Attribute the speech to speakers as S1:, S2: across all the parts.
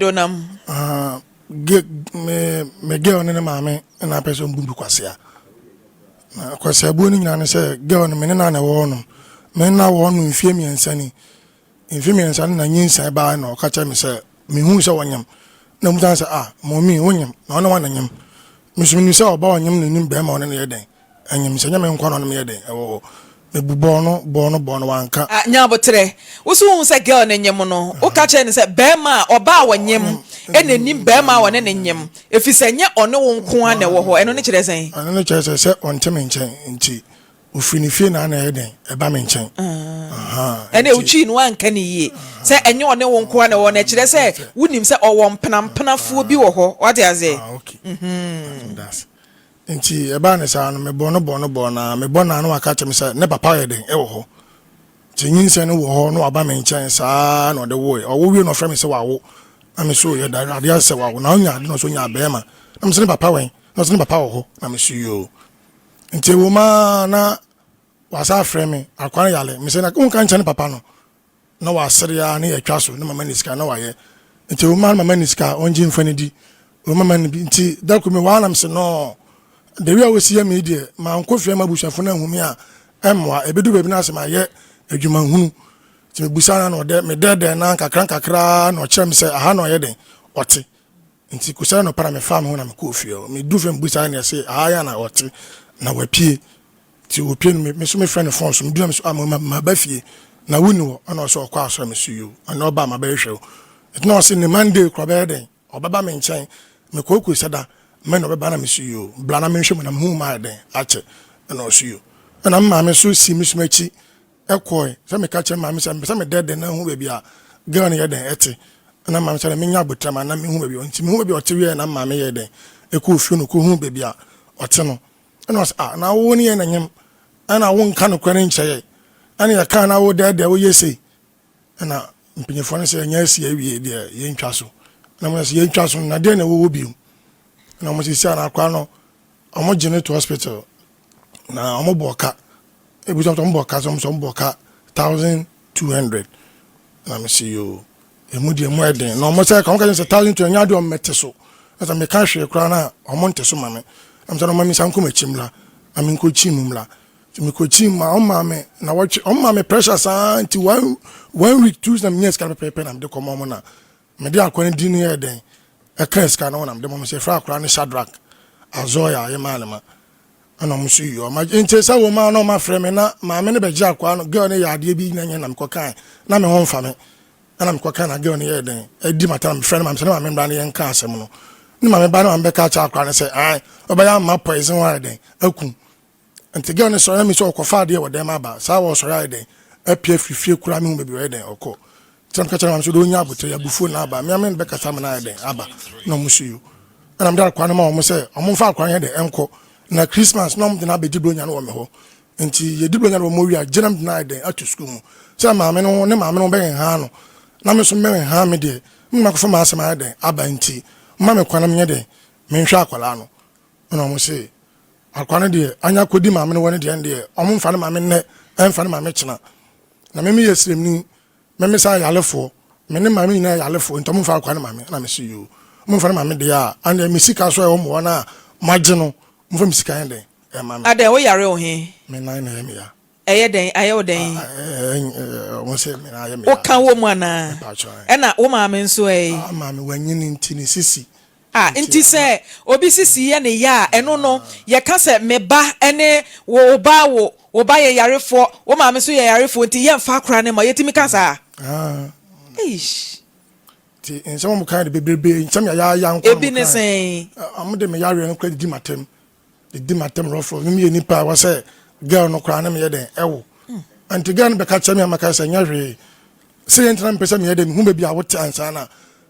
S1: Donam.
S2: Ah, ge, me, me girl ne ne maame na apɛ sɛ ɔmbu me kwasea. Na kwaseabuo no nyinaa ne sɛ girl no me ne na na ɛwɔ hɔnom. Me ne na wɔ hɔnom mfie mmiɛnsa ni. Mfie mmiɛnsa no na nyinsɛn baa na ɔka kyerɛ me sɛ mehu sɛ ɔnyem. Na ɔmu sɛ ah, mɔmi wonyem na ɔne wana nyem. Me nso menim sɛ ɔba ɔnyem na onim bɛrima ɔne no yɛ dɛn. Ɛnyem sɛ nyɛ me nkwa na ɔne me yɛ dɛn ɛwɔ hɔ. Mebu bɔɔ no bɔɔ no bɔɔ no wanka.
S1: Ah, nya aboterɛ. Wo so wohu sɛ girl no nyem no, woka kyerɛ no sɛ bɛrima a, ɔbaa a ɔnyem ɛna nim bɛrima a ɔne no nyem, ɛfiri sɛ nyɛ ɔne wo nko ara na ɛwɔ hɔ. Ɛno ne kyerɛ sɛn?
S2: Ɛno ne kyerɛ sɛ sɛ ɔnte me nkyɛn nti ɔfiri ne fie na na ɛyɛ dɛn ɛba me nkyɛn. Ahaa,
S1: Ɛnna
S2: nti.
S1: wotwii no woanka no yie sɛ ɛnyɛ ɔne wo nko ara na ɛwɔ hɔ no, ɛkyerɛ sɛ wonim sɛ ɔwɔ mpenampenafoɔ bi wɔ hɔ. Wate aseɛ?
S2: Ah, okay. That's. Nti ɛbaa no saa no, mebɔɔ no bɔɔ no bɔɔ no ara, mebɔ no ara na waka akyerɛ me sɛ ne papa yɛ dɛn wɔ hɔ. Nti nyinsɛn no wɔ hɔ na waba me nkyɛn saa na ɔde woe. Ɔwo wie na ɔfrɛ me sɛ wawo. Na me so yɛda Awurade ase sɛ wawo. Na ɔnya ade na ɔsɛ ɔnya bɛrima. Na me sɛ ne papa wɛn? Na ɔsɛ ne papa wɔ hɔ. Na me so yoo. Nti ɛwɔ mu ara na wasa afrɛ me, akoa no yare. Me sɛ na wonka nkyerɛ ne papa no. Na wasere ara na yɛatwa so na mama no sika na wayɛ nti ɔma no mama no sika ɔngye mfa no di ɔma ma no bi nti da koro mi waa na mese no the way a wɔsi yɛ me deɛ mankɔ fie ma abusuafo no ahu me a ɛmmoa ɛbɛdu baabi no asɛ mayɛ adwuma hunu nti mebusa no na ɔdɛ medɛɛdɛɛ na nkakra nkakra na ɔkyerɛ me sɛ aha na ɔyɛ den ɔte nti kosɛ no para mefaa me ho na mekɔɔ fie hɔ medu fie mebusa no ɛse aha yɛ na ɔte na wapie Nti opie no me nso mefrɛ no phone so meduru me so ah ma maba fie na wonni hɔ ɛna ɔsɛ ɔkɔ asɔre me so yo ɛna ɔba ma bɛhwehwɛ wo nti na ɔsɛ ne Monday kora ɔbɛyɛ dɛn ɔbɛba me nkyɛn mekɔɔkɔ sɛda mɛ na ɔbɛba na me so yo bla na menhwɛ mu na mehu ma ayɛ dɛn akyɛ ɛna ɔso yo ɛna me maame so si me so m'akyi ɛkɔe sɛ meka kyerɛ maame sɛ mepɛ sɛ medɛdɛ na hu baabi a girl no yɛ dɛn ɛte ɛna maame sɛ menya abotrɛ ma na mehu baabi nti mehu baabi a ɔte wieɛ na maame yɛ dɛn ɛkɔɔ fie no kɔhu baabi a ɔte no Ɛna ɔse, ah, na wo ne yɛn na nyem, ɛna wo nka nokorɛ no nkyerɛ yɛn, ɛna yɛkaa na wo dɛɛdɛɛ wo yɛ sei. Ɛna mpanyinfoɔ no sɛ ɛnyɛ asi awie deɛ yɛntwa so. Ɛna mo sɛ yɛntwa so no na deɛ na ɛwɔ hɔ bio. Ɛna wɔn sisi a na akora no wɔn gye no to hospital na wɔn bɔ ka. Ebi sɛ wɔn bɔ ka sɛ wɔn sɛ wɔn bɔ ka 1200. Na me se yoo, emu deɛ emu yɛ den. Na wɔn sɛ ka wɔn ka kyerɛ sɛ 1200 ɛnyɛ adeɛ wɔn mɛte so. Na sɛ meka hwee koraa na wɔn nte so ma me. Na me sɛ na wɔn ma me nsa nkɔ m'akyi mmra na me nkɔ kyi mu mmra. Nti me kɔ kyi mu a wɔn maa me na wɔtwe wɔn maa me pressure saa nti one week 2 weeks na me nya sika no pɛpɛɛpɛ na me de kɔ ma wɔn na me de akɔ ne din no yɛ den ɛka sika no ho na me de ma wɔn sɛ efra akora ne Shadrach Azoya yɛ maa ne ma. Ɛna ɔmo so yii ɔmo agye nti sɛ wɔn a na ɔmo afrɛ me na maame no bɛgye akwaa no girl no yɛ adeɛ bi na nyɛ na mekɔ kae na me ho nfa me ɛna mekɔ kae na girl no yɛ dɛn adi mata na mefrɛ no maame sɛ ne maame mbra ne yɛn ka asɛm no ne maame ba ne maame bɛka akyɛ akwaa no sɛ ae ɔbɛyɛ ama poison ayɛ dɛn aku nti girl no sɔre na mi sɛ ɔkɔfa adeɛ wɔ dɛm aba saa wɔ sɔre ayɛ dɛn apia firi fie koraa mehu baabi ɔyɛ dɛn ɔkɔ nti na meka kyerɛ maame sɛ ɔde ɔnya abotire abufuo na aba me ame bɛkasa me na ayɛ dɛn aba na ɔmo so yo ɛna mede akoa no ma wɔn sɛ wɔn mfa akoa no yɛ dɛ ɛnkɔ na Christmas na wɔn de no abɛgye bronya no wɔ me hɔ nti yɛdi bronya no wɔ mo wie a gye na mede no ayɛ dɛn ato sukuu mu sɛ maame no ne maame no bɛnha no na me nso mɛnha me deɛ me na makɔfa m'asɛm ayɛ dɛn aba nti mma me kwan na menyɛ dɛn menhwɛ akwadaa no ɛna wɔn se akwadaa no deɛ anya kɔdi maame no wɔ ne deɛ deɛ wɔn mfa ne maame nnɛ ɛmfa ne maame kyena na me meyɛ sremni Me me saa yarefoɔ, me ne maame nyinaa yɛ yarefoɔ nti ɔmo nfa akwa ne maame ɛna me se yoo ɔmo nfa ne maame deɛ a ɛndeɛ me sika so a ɛwɔ mo hɔ no a mo agye no mo nfa me sika nyɛ dɛn ɛma me.
S1: Adɛn wo yare wo he?
S2: Me nan na ɛyɛ me ya.
S1: Ɛyɛ dɛn ayɛ wo dɛn?
S2: Ɔmo se me nan ayɛ me ya.
S1: Wo ka wɔ mu anaa?
S2: Mepakyɛw ɛɛ.
S1: Ɛna wo maame nso ɛɛ?
S2: Ah maame wanyini nti ne sisi.
S1: A Nti sɛ obi sisi yɛ ne ya a, ɛno no, yɛka sɛ me ba ne wo ba, wo wo ba yɛ yarefoɔ, wo maame nso yɛ yarefoɔ nti yɛmfa akora no mma. Yɛtumi ka saa? Eish.
S2: Nti nsɛm a wɔkae de bebrebe, nsɛm yayaaya nko na
S1: Ebi ne
S2: wɔkae.
S1: sɛn?
S2: Wɔde me yareɛ no koraa didi m'atɛm. Didi m'atɛm rɔfrɔf. Me meyɛ nipa a ɛwɔ sɛ girl no koraa ne meyɛ dɛn ɛwo. Nti girl no bɛka kyerɛ me a maka sɛ nyɛ hwee. Sɛ yɛn ntina mepɛ sɛ meyɛ dɛn mehu baabi a wote ansa na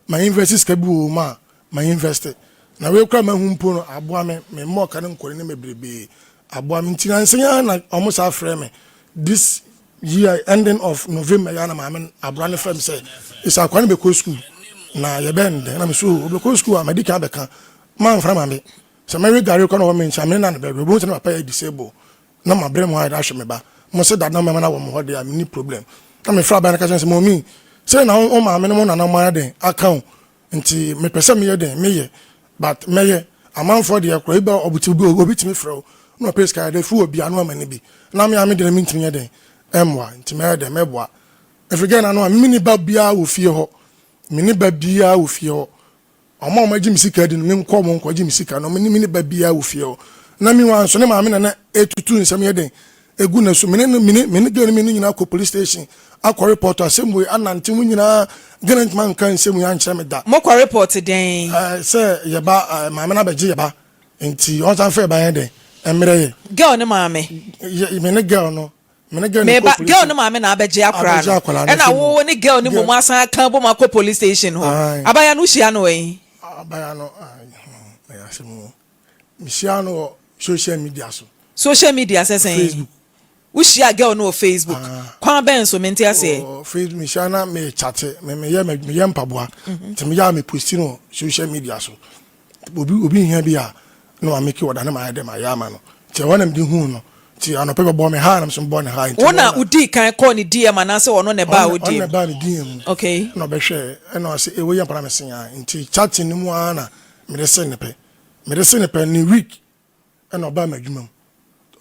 S2: ma invest sika bi wɔ mu a ma invest. Na wei koraa mahu mpo no aboa me me mmɔɔ ka no nkɔne ne bebrebe aboa me nti nansa yi ara na wɔn saa frɛ me this year ending of November yi ara na maame abora no frɛ me sɛ ɛsɛ akwa no bɛkɔ school na yɛbɛn dɛn na me so ɔbɛkɔ school a madi kan bɛka mamfra maame sɛ mɛwe gari kɔ na wɔ me nkyɛn me na ne bɛwe obi sɛ ne papa yɛ disable na mabrɛ mu ayɛ de ahwɛ me ba. Mo se dada mɛma no awɔ mo hɔ deɛ a, menni problem. Na mefrɛ aban no ka kyerɛ no sɛ, Mummy, sei na wo maame ne mo nana mo ayɛ dɛn aka o? Nti mepɛ sɛ meyɛ dɛn meyɛ but mɛyɛ amanfoɔ deɛ koraa ebi a obi obi tumi frɛ wo na ɔpɛ sika yɛ dɛ fi wɔ bi ano ama no bi na me a me deɛ mentumi nyɛ dɛn ɛmmoa nti mɛyɛ dɛn mɛboa ɛfiri gɛ na no a me ne ba biara wɔ fie hɔ me ne ba biara wɔ fie hɔ Wɔn a wɔagye me sika adi no, menkɔ wɔn nkɔgye me sika no. Me ne me ne ba biara wɔ fie hɔ. Na me wa nso, ne maame na na ɛtutu nsɛm yɛ den egu ne so. Me ne no, me ne me ne girl no mmienu nyinaa kɔ police station akɔ report asɛm wei, anante mu nyinaa. Girl no ntumi anka nsɛm wei ankyerɛ me da.
S1: Mokɔ report dɛn?
S2: Ɛɛ, sɛ yɛ ba, ɛɛ, maame no abɛgye yɛ ba, nti ɔnsan mfa yɛ ba nyɛ dɛn, mmrɛ yɛ.
S1: Girl no maame?
S2: Yɛ, me ne girl no.
S1: Meba, girl no maame na abɛgye akwaraa no, ɛna wo ne girl no mmom asan aka abom akɔ police station hɔ. Abaayewa no wohyia no wɔ he?
S2: Abaayewa no, ɛyɛ asɛm o. Mehyia no wɔ social media so.
S1: Social media sɛ sɛn?
S2: Facebook.
S1: Wohyia girl no wɔ Facebook? Kwan bɛn so? Mente aseɛ.
S2: Facebook, mehyia na me chate, me meyɛ meyɛ mpaboa, nti meyɛ a me posti no wɔ social media so. Obi obi hia bi a na wa make order na mayɛ dɛ mayɛ ama no. Nti ɛhɔ na mede huu no. Nti anɔpa bi ɔbɔɔ me hi na me nso mebɔɔ no hi. Nti
S1: Wo na wodii kan kɔɔ ne DM anaasɛ ɔno na ɛbaa wo DM?
S2: Ɔno na ɛbaa me DM mu.
S1: Okay.
S2: Na ɔbɛhwɛɛ ɛna ɔse eh wei yɛ ampa na mese ae. Nti chatting no mu ara na mede see no pɛ. Mede see no pɛ ne week Ɛna ɔbaa m'adwuma mu.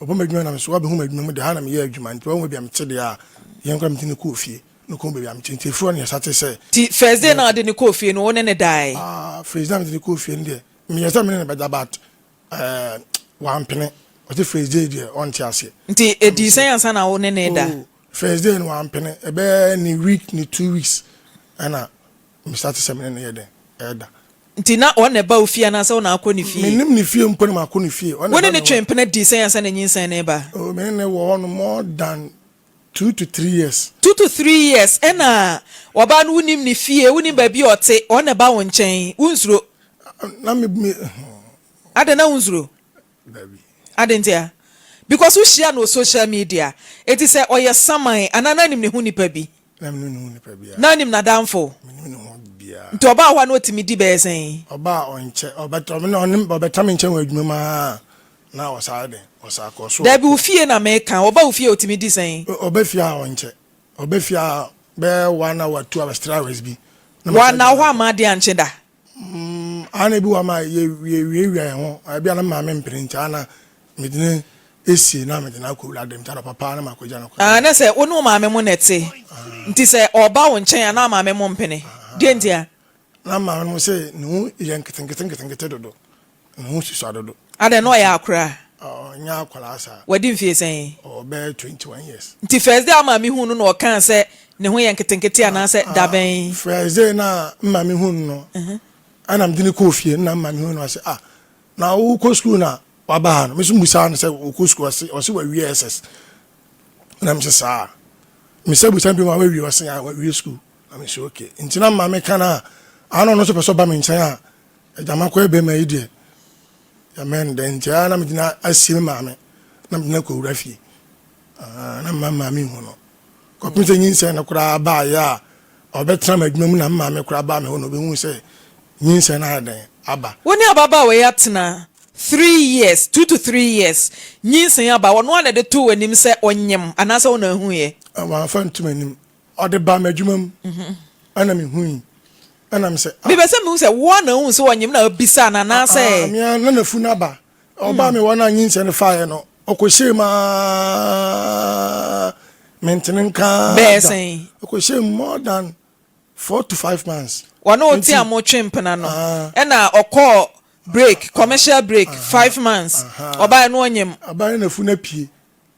S2: Ɔbaa m'adwuma mu na me nso wabɛhu m'adwuma mu deɛ, ha na meyɛ adwuma nti wahu baabi a mete deɛ a, yɛn koraa mede no kɔɔ fie. Na ɔkɔhu baabi a mete nti ɛfiri hɔ no yɛsate sɛ.
S1: Nti first day no a wode no kɔɔ fie no wo ne no dae?
S2: Ah, first day a mede no kɔɔ fie no deɛ, meyɛɛ sɛ me ne no bɛda but eh, wampene. Ɔse first day deɛ ɔnte aseɛ.
S1: Nti ɛdii sɛn ansa na wo ne no reda?
S2: Oh, first day no wampene. Ɛbɛyɛ ne week ne 2 weeks ɛna me start sɛ me ne no yɛ dɛn, ɛda.
S1: Nti na ɔno na ɛba wo fie anaasɛ wo na akɔ ne fie?
S2: Mennim ne fie mpo na makɔ ne fie.
S1: Wo ne no twee mpena dii sɛn ansa na nyinsɛn no reba?
S2: Oh, me ne no wɔ hɔ no more than 2 to 3 years.
S1: 2 to 3 years ɛna ɔbaa no wonim ne fie, wonim baabi a ɔte, ɔno na ɛba wo nkyɛn, wonsuro?
S2: Na me, me.
S1: Adɛn na wonsuro?
S2: Dabi.
S1: Adɛn ntia? Because wohyia no wɔ social media, enti sɛ ɔyɛ saman anaa na nim ne ho nipa bi?
S2: Na mennim ne ho nipa biara.
S1: Na nim n'adamfo?
S2: Mennim ne ho biara.
S1: Nti ɔbaa hɔ a na ɔtumi di bɛyɛ sɛn?
S2: Ɔbaa a ɔnkyɛ, ɔbɛtɔ, ɔbɛtra me nkyɛn wɔ adwuma mu ara na ɔsan de, ɔsan kɔ so.
S1: Dabi, wo fie na meka, ɔba wo fie a ɔtumi di sɛn?
S2: Ɔba fie a ɔnkyɛ, ɔba fie a bɛyɛ 1 hour, 2 hours, 3 hours bi.
S1: Wanna hɔ amma adeɛ ankye da?
S2: Ana ebi wɔ hɔ ma yɛwiawia yɛn ho, ebi a na me maame mpene nti ana mede no esie na mede no akɔ wura dɛm nti anɔpa paa na makɔgya no kwan.
S1: Ah, na sɛ wo ne wo maame mo na ɛte, nti sɛ ɔba wo nkyɛn a na maame mo mpene, deɛ ntia?
S2: Na maame mo sɛ ne ho yɛ nketenkete nketenkete dodo, ne ho susua dodo.
S1: Adɛn, na ɔyɛ akora?
S2: Ɔnyɛ akwadaa saa.
S1: Wadi mfie sɛn?
S2: Ɔbɛyɛ 21 years.
S1: Nti first day a maame hu no na ɔkaa sɛ ne ho yɛ nketenkete anaasɛ dabɛn?
S2: First day na maame hu no, ɛna mede no kɔɔ fie na maame hu no ɔsɛ ah, na wokɔ school na waba ha no, me nso mmusaa no sɛ wokɔ school, ɔse ɔse wawie SS. Na me sɛ saa. Mesɛ busa bi ma wawie, ɔse ah wawie school. Na me sɛ okay. Nti na maame ka no a, ano ɔno nso pɛ sɛ ɔba me nkyɛn a, agya makɔyɛ bɛrima yi deɛ, yɛmɛn dɛ nti ara na mede no asie me maame na mede no akɔwura fie. Na mma maame hu no. Kɔpem sɛ nyinsɛn no koraa baayɛ a ɔbɛtena m'adwuma mu na me maame koraa baa me hɔ na ɔbɛhu sɛ nyinsɛn no ayɛ dɛn aba.
S1: Wo ne ababaawa yi atena 3 years, 2 to 3 years, nyinsɛn aba, ɔno ara na ɛde too w'anim sɛ ɔnyem anaasɛ wo na ahuiɛ?
S2: Wamfa nto m'anim. Ɔde baa m'adwuma mu ɛna mehui ɛna me sɛ ah.
S1: Mepɛ sɛ mehu sɛ wo ara na wohu sɛ ɔnyem na wobisaa no anaasɛ.
S2: Me ara na n'afu no aba. Ɔbaa me hɔ na nyinsɛn no faeɛ no, ɔkɔhyɛɛ mu aa mentene nka
S1: Bɛyɛ sɛn?
S2: Ɔkɔhyɛɛ mu more than 4 to 5 months.
S1: Wɔne wo te a motwe mpena no, ɛna ɔkɔɔ break, commercial break, 5 months, ɔbaeɛ no ɔnyem.
S2: Ɔbaeɛ no n'afu no apue.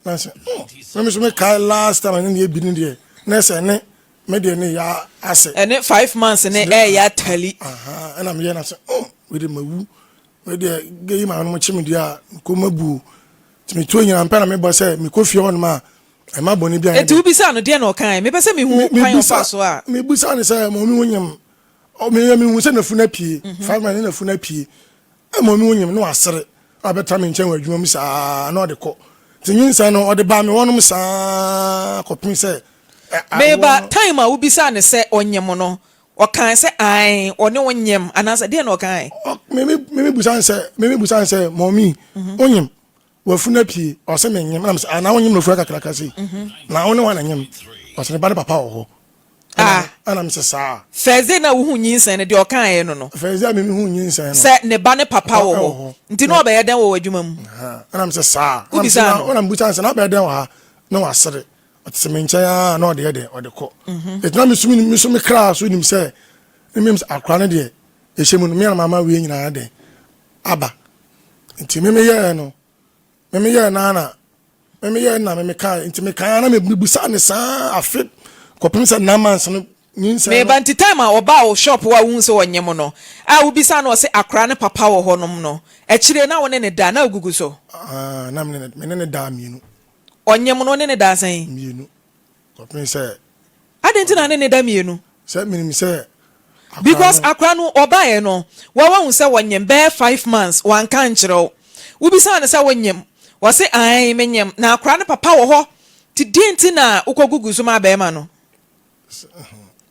S2: Na sɛ na me nso mekae last time ɛne ne yɛ bi no deɛ, na sɛ ne me deɛ ne yɛ ase.
S1: Ɛne 5 months ne ɛyɛ atali.
S2: Ɛna meyɛ na sɛ wei de mawu, wei deɛ gɛ yi maame no mo kye me deɛ a mekɔ mabu o. Nti metuo nyina mpɛ na mebɔ sɛ mekɔ fie hɔ nom a ɛma bɔne bi ayɛ.
S1: Nti wobisaa no deɛ na ɔkae? Mepɛ sɛ mehu kwan ɔfa so a.
S2: Mebusaa no sɛ mɔmi wo nyem, mehu sɛ n'afunu apue, 5 months ne n'afunu apue. Ɛma ɔne onyim na ɔasere na ɔabɛtra me nkyɛn wɔ adwuma mu saa na ɔde kɔ. Ntsi nyinsɛn no ɔde baa me hɔnom saa kɔpem sɛ awoɔ
S1: Meba,
S2: no.
S1: time a wobisaa no sɛ ɔnyem no, ɔkaa sɛ ae, ɔne wo nyem anaasɛ deɛn na ɔkaae?
S2: Ɔ, me, me, me mebusaa no sɛ, me mebusaa no sɛ, Mɔmi, wonyem? W'afunu apue? Ɔse menyem. Ɛna mese, ah, na wonyem na ofura kakraka sei? Na wo ne hwan na nyem? Ɔse ne ba ne papa wɔ hɔ.
S1: Ah.
S2: Ɛna mesɛ saa.
S1: First day na wohu nyinsɛn no deɛ ɔkaeɛ no no.
S2: First day a me mehu nyinsɛn no.
S1: Sɛ ne ba ne papa wɔ hɔ. Nti na ɔbɛyɛ dɛn wɔ w'adwuma mu?
S2: Ɛna mesɛ saa.
S1: Wobisaa no?
S2: Ɛna mebusaa no sɛ na ɔbɛyɛ dɛn wɔ ha? Na wasere. Ɔte sɛ me nkyɛn ara na ɔde yɛ dɛn? Ɔde kɔ. Ɛti na me so me so me kra so nim sɛ me sɛ akora no deɛ ɛhyɛ mu no me ara mama wei nyinaa dɛn aba. Nti me meyɛɛ no me meyɛɛ no ara na Me me yɛ na me me kae nti me kae na me busa ne saa afe kɔpem sɛ 9 months no nyinsɛn no.
S1: Meba nti time a ɔbaa wo shop hɔ a wohu sɛ ɔnyem no a wobisa no ɔse akora ne papa wɔ hɔ nom no akyire na wo ne no da na ogugu so?
S2: Ah na me ne no daa mmienu.
S1: Ɔnyem no wo ne no daa sɛn?
S2: Mmienu kɔpem sɛ.
S1: Adɛn nti na ne ne da mmienu?
S2: Sɛ menim sɛ akora no.
S1: Because akora no ɔbaeɛ no wa wahu sɛ ɔnyem bɛyɛ 5 months wanka ankyerɛ wo. Wobisaa no sɛ wonyem? Ɔse ae menyem na akora no papa wɔ hɔ nti deɛn nti na wokɔ gugu so maa bɛɛma no?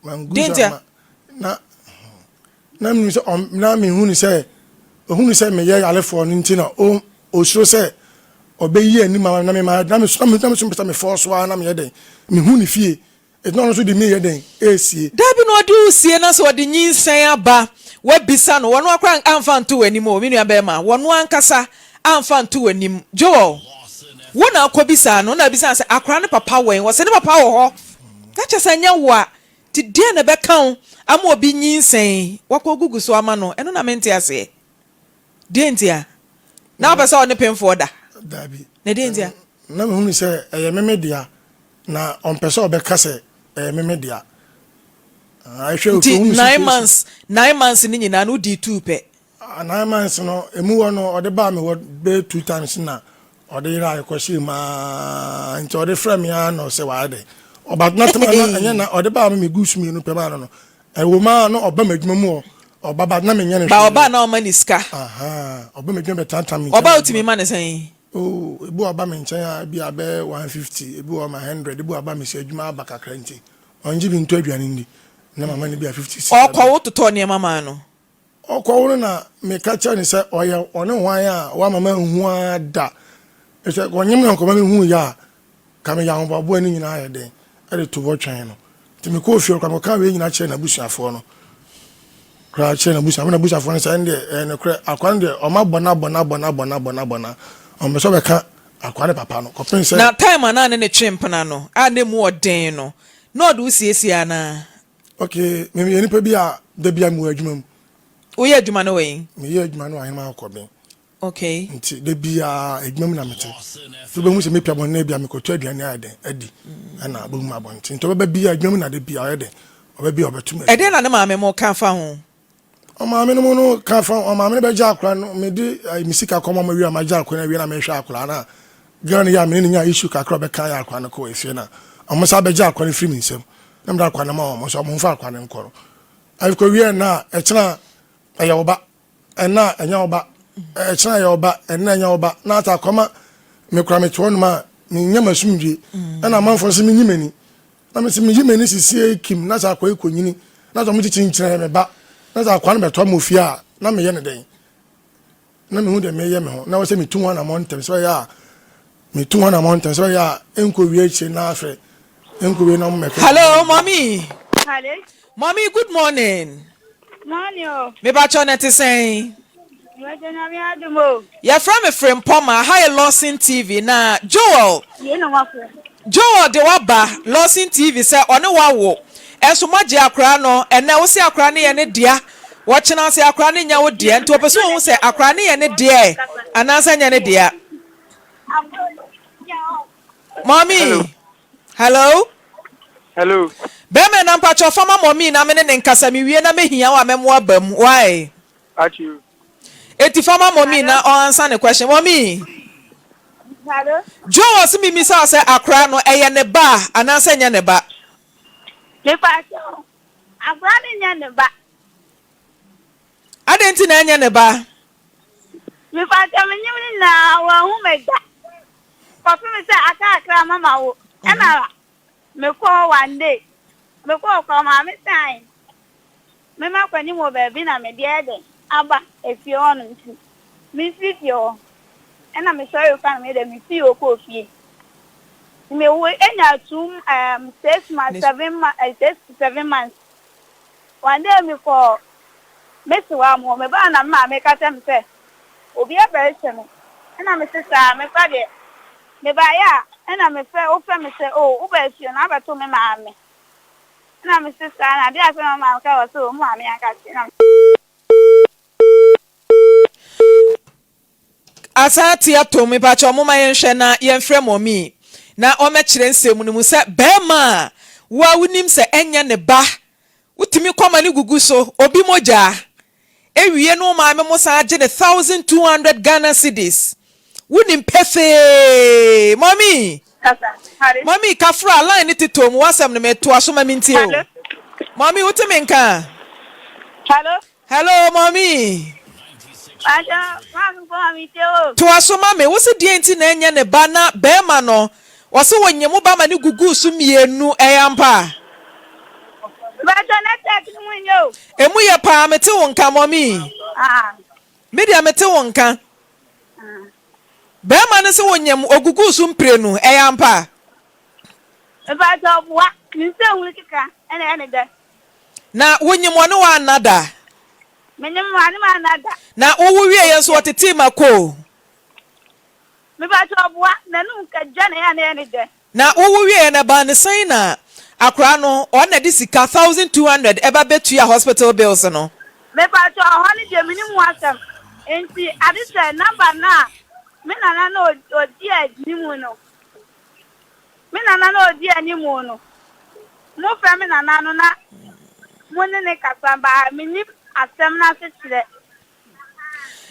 S2: Mangu
S1: Deɛn
S2: so
S1: nti a?
S2: amma na na menim sɛ ɔm na mehu no sɛ ɔhu no sɛ meyɛ yarefoɔ no nti na ɔ ɔsuro sɛ ɔbɛyi anim ama me na mema na me na me na me so mpɛ sɛ mefɔɔ so ara na meyɛ dɛn mehu ne fie ɛti na ɔno nso de me yɛ dɛn ɛresie.
S1: Dabi na ɔde wo sie na sɛ ɔde nyinsɛn aba wabisa no wɔno akora amfa anto w'anim o me nua bɛɛma wɔno ankasa amfa anto w'anim Joel wo na akɔ bisaa no na abisaa sɛ akora ne papa wɛn wɔsɛ ne papa wɔ hɔ na kyɛ sɛ nyɛ wo a nti deɛn na ɛbɛka wo ama obi nyinsɛn wakɔ gugu so ama no ɛno na mente aseɛ deɛn ntia na wopɛ sɛ ɔne pemfoɔ da
S2: Dabi.
S1: Na deɛn ntia.
S2: Na mehunu sɛ ɛyɛ me me dea na ɔmpɛ sɛ ɔbɛka sɛ ɛyɛ me me dea. Ah, ɛhwɛ
S1: Nti
S2: ohunu
S1: nine
S2: situation.
S1: months 9 months ne nyinaa no wodii two pɛ.
S2: Ah, 9 months no emu hɔ no ɔde baa me hɔ bɛyɛ two times na ɔde yera ɛkɔhyɛ mu aa nti ɔde frɛ me aa na ɔsɛ wayɛ dɛ ɔba na tɛm na ɛnyɛ na ɔde baa me me gu so mmienu pɛ maa no no ɛwɔ mu aa na ɔba m'adwuma mu hɔ ɔba ba na menyɛ no
S1: Ba
S2: hwee.
S1: ɔbaa na ɔma ne sika.
S2: Aha, ɔba m'adwuma bɛtantam me nkyɛn
S1: Ɔbaa
S2: wɔ
S1: wotumi
S2: adwuma.
S1: ma ne sɛn?
S2: Oh, ebi wɔ ɔba me nkyɛn a ebi abɛyɛ 150, ebi wɔ ɔma 100, ebi wɔ aba me sɛ adwuma aba kakra nti ɔngye bi ntɔ aduane ndi na mama no bi a 50 sika
S1: Ɔkɔ
S2: bi.
S1: wo totɔ nneɛma maa no.
S2: Ɔkɔwo no na meka kyerɛ no sɛ ɔyɛ ɔne hwan a wama manhu ara da. Sɛ ɔnyem na nkɔma mehu yɛ a, ka meyɛ ahoboaboa no nyinaa ayɛ dɛn de to hɔ twɛn no. Nti mekɔɔ fie hɔ koraa mekɔkaa wei nyinaa kyerɛɛ n'abusuafoɔ no. Koraa kyerɛɛ n'abusuafoɔ n'abusuafoɔ no sɛ ɛndeɛ ɛyɛ nokorɛ akoa no deɛ ɔma bɔna bɔna bɔna bɔna bɔna bɔna ɔmpɛ sɛ ɔbɛka akoa ne papa no kɔpem sɛ
S1: Na time a na ne ne twe mpena no a na emu ɔden no na ɔde wo siesie anaa?
S2: Okay, me meyɛ nipa bi a da bi a mewɔ adwuma mu.
S1: Woyɛ adwuma no wɔ he?
S2: Meyɛ adwuma no wɔ Ahenemma Akɔben.
S1: Okay.
S2: Nti da bi a adwuma mu na mete. Nti wobɛhu sɛ mepia abɔnten bi a mekɔtɔ aduane ayɛ dɛn adi. Ɛna wobɛhu me abɔnten. Nti ɔbɛba bi a adwuma mu na da bi a ɔyɛ dɛn ɔbɛ bi a ɔbɛto me
S1: Ɛdeɛn na ne maame mo ka fa ho?
S2: Ɔmaame no mu no ka fa ɔmaame no bɛgye akora no mede me sika kɔma ma wie a magye akora no awie na mehwɛ akora no a girl no yɛ a mene no nya issue kakra ɔbɛka yɛ akora no kɔ efie na ɔmo sa bɛgye akora no firi me nsam na mede akora no ma ɔmo sɛ ɔmo mfa akora no nkɔ no ɛkɔ wie na ɛkyena ɛyɛ wo ba ɛna ɛnyɛ wo ba ɛkyena ɛyɛ wo ba ɛna ɛnyɛ wo ba na ata akɔma me kora mete hɔ nom a menya m'asomdwie ɛna amanfoɔ sɛ menyi m'ani Na mese meyi m'ani sisie kim na sɛ akoa yi kɔnyini na sɛ ɔmo kyekye nkyina yɛ me ba na sɛ akoa no bɛtɔ ama ofie a na meyɛ no dɛn? Na mehu deɛ meyɛ me ho na ɛwɔ sɛ metu ho anamɔ ntɛm sɛ ɛbɛyɛ a metu ho anamɔ ntɛm sɛ ɛbɛyɛ a ɛnkɔ wie akyire na afɛ ɛnkɔ wie na ɔmo mɛka
S1: Hello mommy.
S3: Hello.
S1: Mommy good morning.
S3: Morning o.
S1: Mepakyɛw na ɛte sɛn?
S3: Mepakyɛw Nyame adom o.
S1: Yɛfrɛ me Frimpɔma, ha yɛ Lawson TV na Joel
S3: Yei na wafrɛ.
S1: Joel de waba Lawson TV sɛ ɔne wo awo ɛnso moagye akwaraa no ɛnɛ wose akwaraa no yɛ ne dea wɔkyena ɔse akwaraa no nyɛ wo dea nti ɔpɛ sɛ ɔhu sɛ akwaraa no yɛ ne deɛ anaasɛ nyɛ ne dea. Mommy. Hello.
S4: Hello.
S1: Bɛrima na mpakyɛw fa ma mommy na me ne ne nkasa mewie na mehia wo a mɛmo aba mu why?
S4: Achi.
S1: Eti fa ma mommy na ɔ answer ne question. Mommy.
S3: Hello.
S1: Joe ɔse mimisa wo sɛ akora no ɛyɛ ne ba anaasɛ nyɛ ne ba?
S3: Mepakyɛw, akora no nyɛ ne ba.
S1: Adɛn nti na ɛnyɛ ne ba?
S3: Mepakyɛw, menyim no nyinaa wanhu me da. Kɔpem sɛ aka kakra ma mawo ɛna mekɔɔ one day mekɔɔ kora maame san me makɔ anim wɔ baabi na mede ayɛ dɛn aba efie hɔ nom nti mefiri fie hɔ ɛna mesɔre kora na meyɛ dɛn mefii hɔ kɔɔ fie. Mewo enya two um, six months, seven months, 6 to 7 months. One day mekɔ mesi hɔ a mo mebaa na me maame ka kyerɛ me sɛ obi abɛrehwɛ me, ɛna mese saa mefa deɛ mebaeɛ a, ɛna mefrɛ wofrɛ me sɛ o wobaa fie no abɛto me maame, ɛna mese saa na adeɛ a sɛ me maame ka wɔ sɛ o me maame anka kye na
S1: Asan ate atom, mepakyɛw momma yɛnhwɛ na yɛmfrɛ Mummy na ɔmmɛkyerɛ nsɛm no mu sɛ barima a wo a wonim sɛ ɛnyɛ ne ba wotumi kɔma no gugu so obi mogya ewie no wo maame mo san agye ne 1200 Ghana cedis, wonim pefee. Mummy.
S3: Kasa.
S1: Mummy kafra, line ne tetɔ mu, w'asɛm no metoa so ma mentie o.
S3: Hello.
S1: Mummy, wote me nka?
S3: Hello.
S1: Hello, Mummy.
S3: Pakyɛ, maame fo ma mentie o.
S1: Toa so ma me, wo se deɛ nti na ɛnyɛ ne ba na bɛrima no ɔse wɔnyɛ mu ba ma ne guguu so mmienu, ɛyɛ ampa?
S3: Pakyɛ, network no mu nyɛ o.
S1: Emu yɛ paa, mete wo nka, Mummy.
S3: Ah.
S1: Me deɛ mete wo nka. Bɛrima no sɛ wɔnyɛ mu oguguu so mprenu, ɛyɛ ampa?
S3: Mepakyɛ, ɔboa ne nsa ehunu keka ɛna ɛyɛ ne dɛ.
S1: Na wonyim wɔne wo anna da?
S3: Menyim wɔne me anna da.
S1: Na wowo wieɛ nso wɔtetee mako?
S3: Mepakyɛ, ɔboa n'anum kagya na ɛyɛ na ɛyɛ ne dɛ.
S1: Na wowo wieɛ no ɛbaa ne sɛn na akwaraa no ɔno na de sika 1200 ɛba bɛtua hospital bills no?
S3: Mepakyɛ, ɔhɔ no deɛ menim ho asɛm, nti ade sɛ number no a me nana na ɔdi anim no, me nana na ɔdi anim no, mofrɛ me nana no na mo ne ne kasa baa, menim asɛm no ase kyerɛ.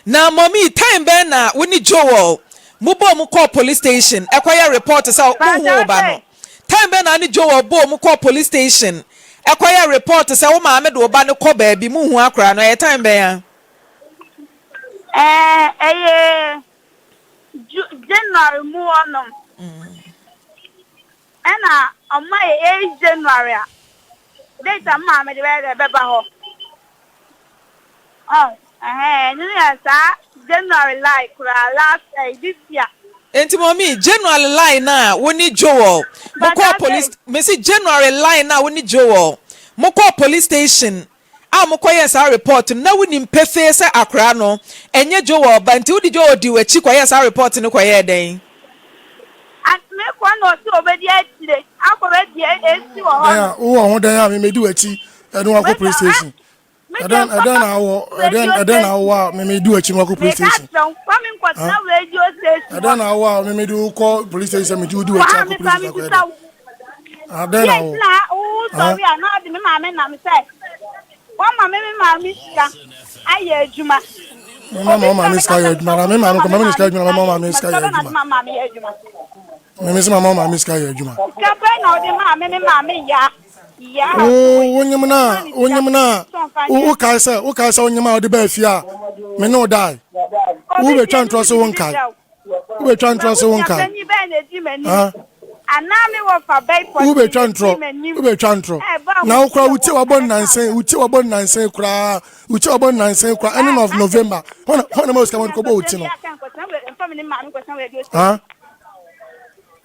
S1: Na Mummy, time bɛn na wo ne Joel mobɔɔ mu kɔɔ police station ɛkɔyɛ report sɛ wohu wo ba no? Time bɛn na wo ne Joel bɔɔ mu kɔɔ police station ɛkɔyɛ report sɛ wo maame de wo ba no kɔ baabi, muhu akora no? Ɛyɛ time bɛn
S3: a? Ɛyɛ January mu hɔnom, ɛna ɔmo ayɛ 8 January a date a maame de bɛyɛ dɛ bɛba hɔ ɔ ɛhɛn, ɛno yɛ saa January line koraa last this year.
S1: Nti Mummy, January line na wo ne Joel mokɔɔ police, mesi January line na wo ne Joel mokɔɔ police station a mokɔyɛ saa report no, na wonim pefee sɛ akora no ɛnyɛ Joel ba, nti wode Joel di w'akyi kɔyɛ saa report no kɔyɛɛ dɛn?
S3: Mekɔ na ɔsi obedi akyire akɔ bɛdi esi wɔ hɔ no.
S2: Wowɔ ho dɛn a memedi w'akyi ɛne wakɔ police station? Ɛdɛn na awɔ ɛdɛn na awɔ a memedi w'akyi no wakɔ police station? Ɛdɛn na awɔ a memedi wokɔ police station, medi wodi w'akyi akɔ police station akɔyɛ dɛn? Adɛn na awɔ?
S3: Na wo sɔre a na ɔde me maame nam sɛ wɔma me maame sika ayɛ adwuma.
S2: Mema ma maame sika yɛ adwuma na me maame kɔ maame sika adwuma, mema maame sika yɛ adwuma, meme sɛ mama maame sika yɛ adwuma.
S3: Sika bɛn na ɔde maame me maame ya ya?
S2: Wo wonyim na wonyim na wokae sɛ wonyim a wode baa fie a me ne wo dae, wobɛtwa ntorɔ sɛ wonkae, wobɛtwa ntorɔ sɛ wonkae. Wobɛtwa ntorɔ, wobɛtwa ntorɔ na wokora wotie wabɔ nnansen, wotie wabɔ nnansen koraa, wotie wabɔ nnansen koraa, ending of November hɔ na ma osika ma kɔbɔ wo ti no ha.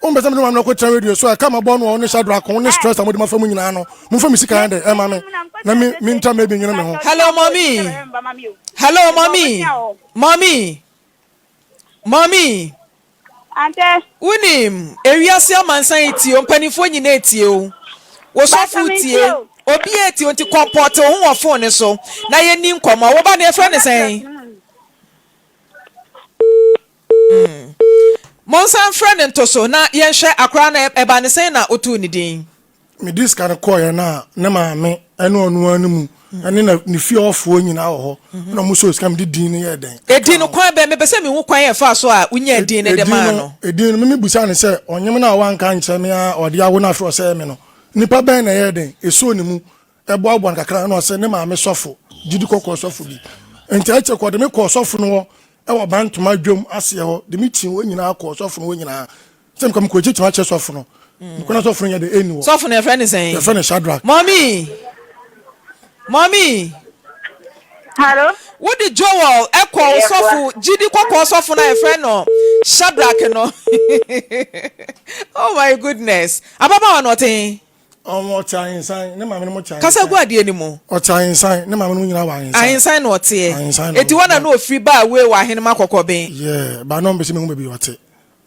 S2: Wompɛ sɛ mede maame no kɔtena radio so a ɛka mabɔ no a wo ne Shadrack wo ne stress a mode mafa mu nyinaa no, momfa me sika dɛ ɛma me na mentra ma bi nwene me ho.
S1: Hello, Mommy. Hello, Mommy. Mommy, Mommy.
S3: Ante.
S1: Wonim ewiase amansan yi tie o, mpanimfoɔ nyinaa etie o, wosɔfo tie, obi etie o, nti comport wo ho wɔ phone ne so na yɛni nkɔmmɔ. Wo ba no yɛfrɛ ne sɛn? Monsan frɛ ne nto so na yɛnhwɛ akora no, ɛba ne sɛn na wotuu ne din?
S2: Mede sika no kɔɔeɛ no a ne maame ɛne ɔno ara no mu ɛne na ne fie ɔfoɔ nyinaa wɔ hɔ na ɔmo sɔ sika mede din no yɛ dɛn.
S1: Edin no kwan bɛn? Mepɛ sɛ mehu kwan yɛ fa so a wonya din no de maa no.
S2: Edin no meme busa ne sɛ ɔnyem no a wanka nkyerɛ me a ɔde awo no afei ɔsɛe me no, nipa bɛn na ɛyɛ dɛn ɛsoo ne mu ɛboaboa no kakra na ɔsɛ ne maame sɔfo gyidi kɔkɔɔ sɔfo bi, nti ɛkyɛ kɔ de me kɔɔ sɔfo no hɔ ɛwɔ Bantoma dwom aseɛ hɔ de me kyi hɔ nyinaa kɔɔ sɔfo no hɔ nyinaa sɛ mekɔ mekɔ kyekye akyerɛ sɔfo no, mekɔ na sɔfo no yɛ de ɛni hɔ.
S1: Sɔfo no yɛfrɛ ne sɛn?
S2: Yɛfrɛ no Shadrach.
S1: Mommy, Mommy.
S3: Hello.
S1: Wode Joel kɔ wo sɔfo, gyidi kɔkɔɔ sɔfo no a yɛfrɛ no Shadrach no. Oh my goodness. Ababaawa no ɔte he?
S2: Ɔmo ɔte ahensan, ne maame no mo te ahensan.
S1: Kasa gu adeɛ no mu.
S2: Ɔte ahensan, ne maame no mo nyinaa wɔ ahensan.
S1: Ahensan na ɔteɛ.
S2: Ahensan na
S1: Eti hɔ na na ofiri baa wei wɔ ahenem akɔkɔben.
S2: Yeah, but na ɔmpɛ sɛ mehu baabi ɔte.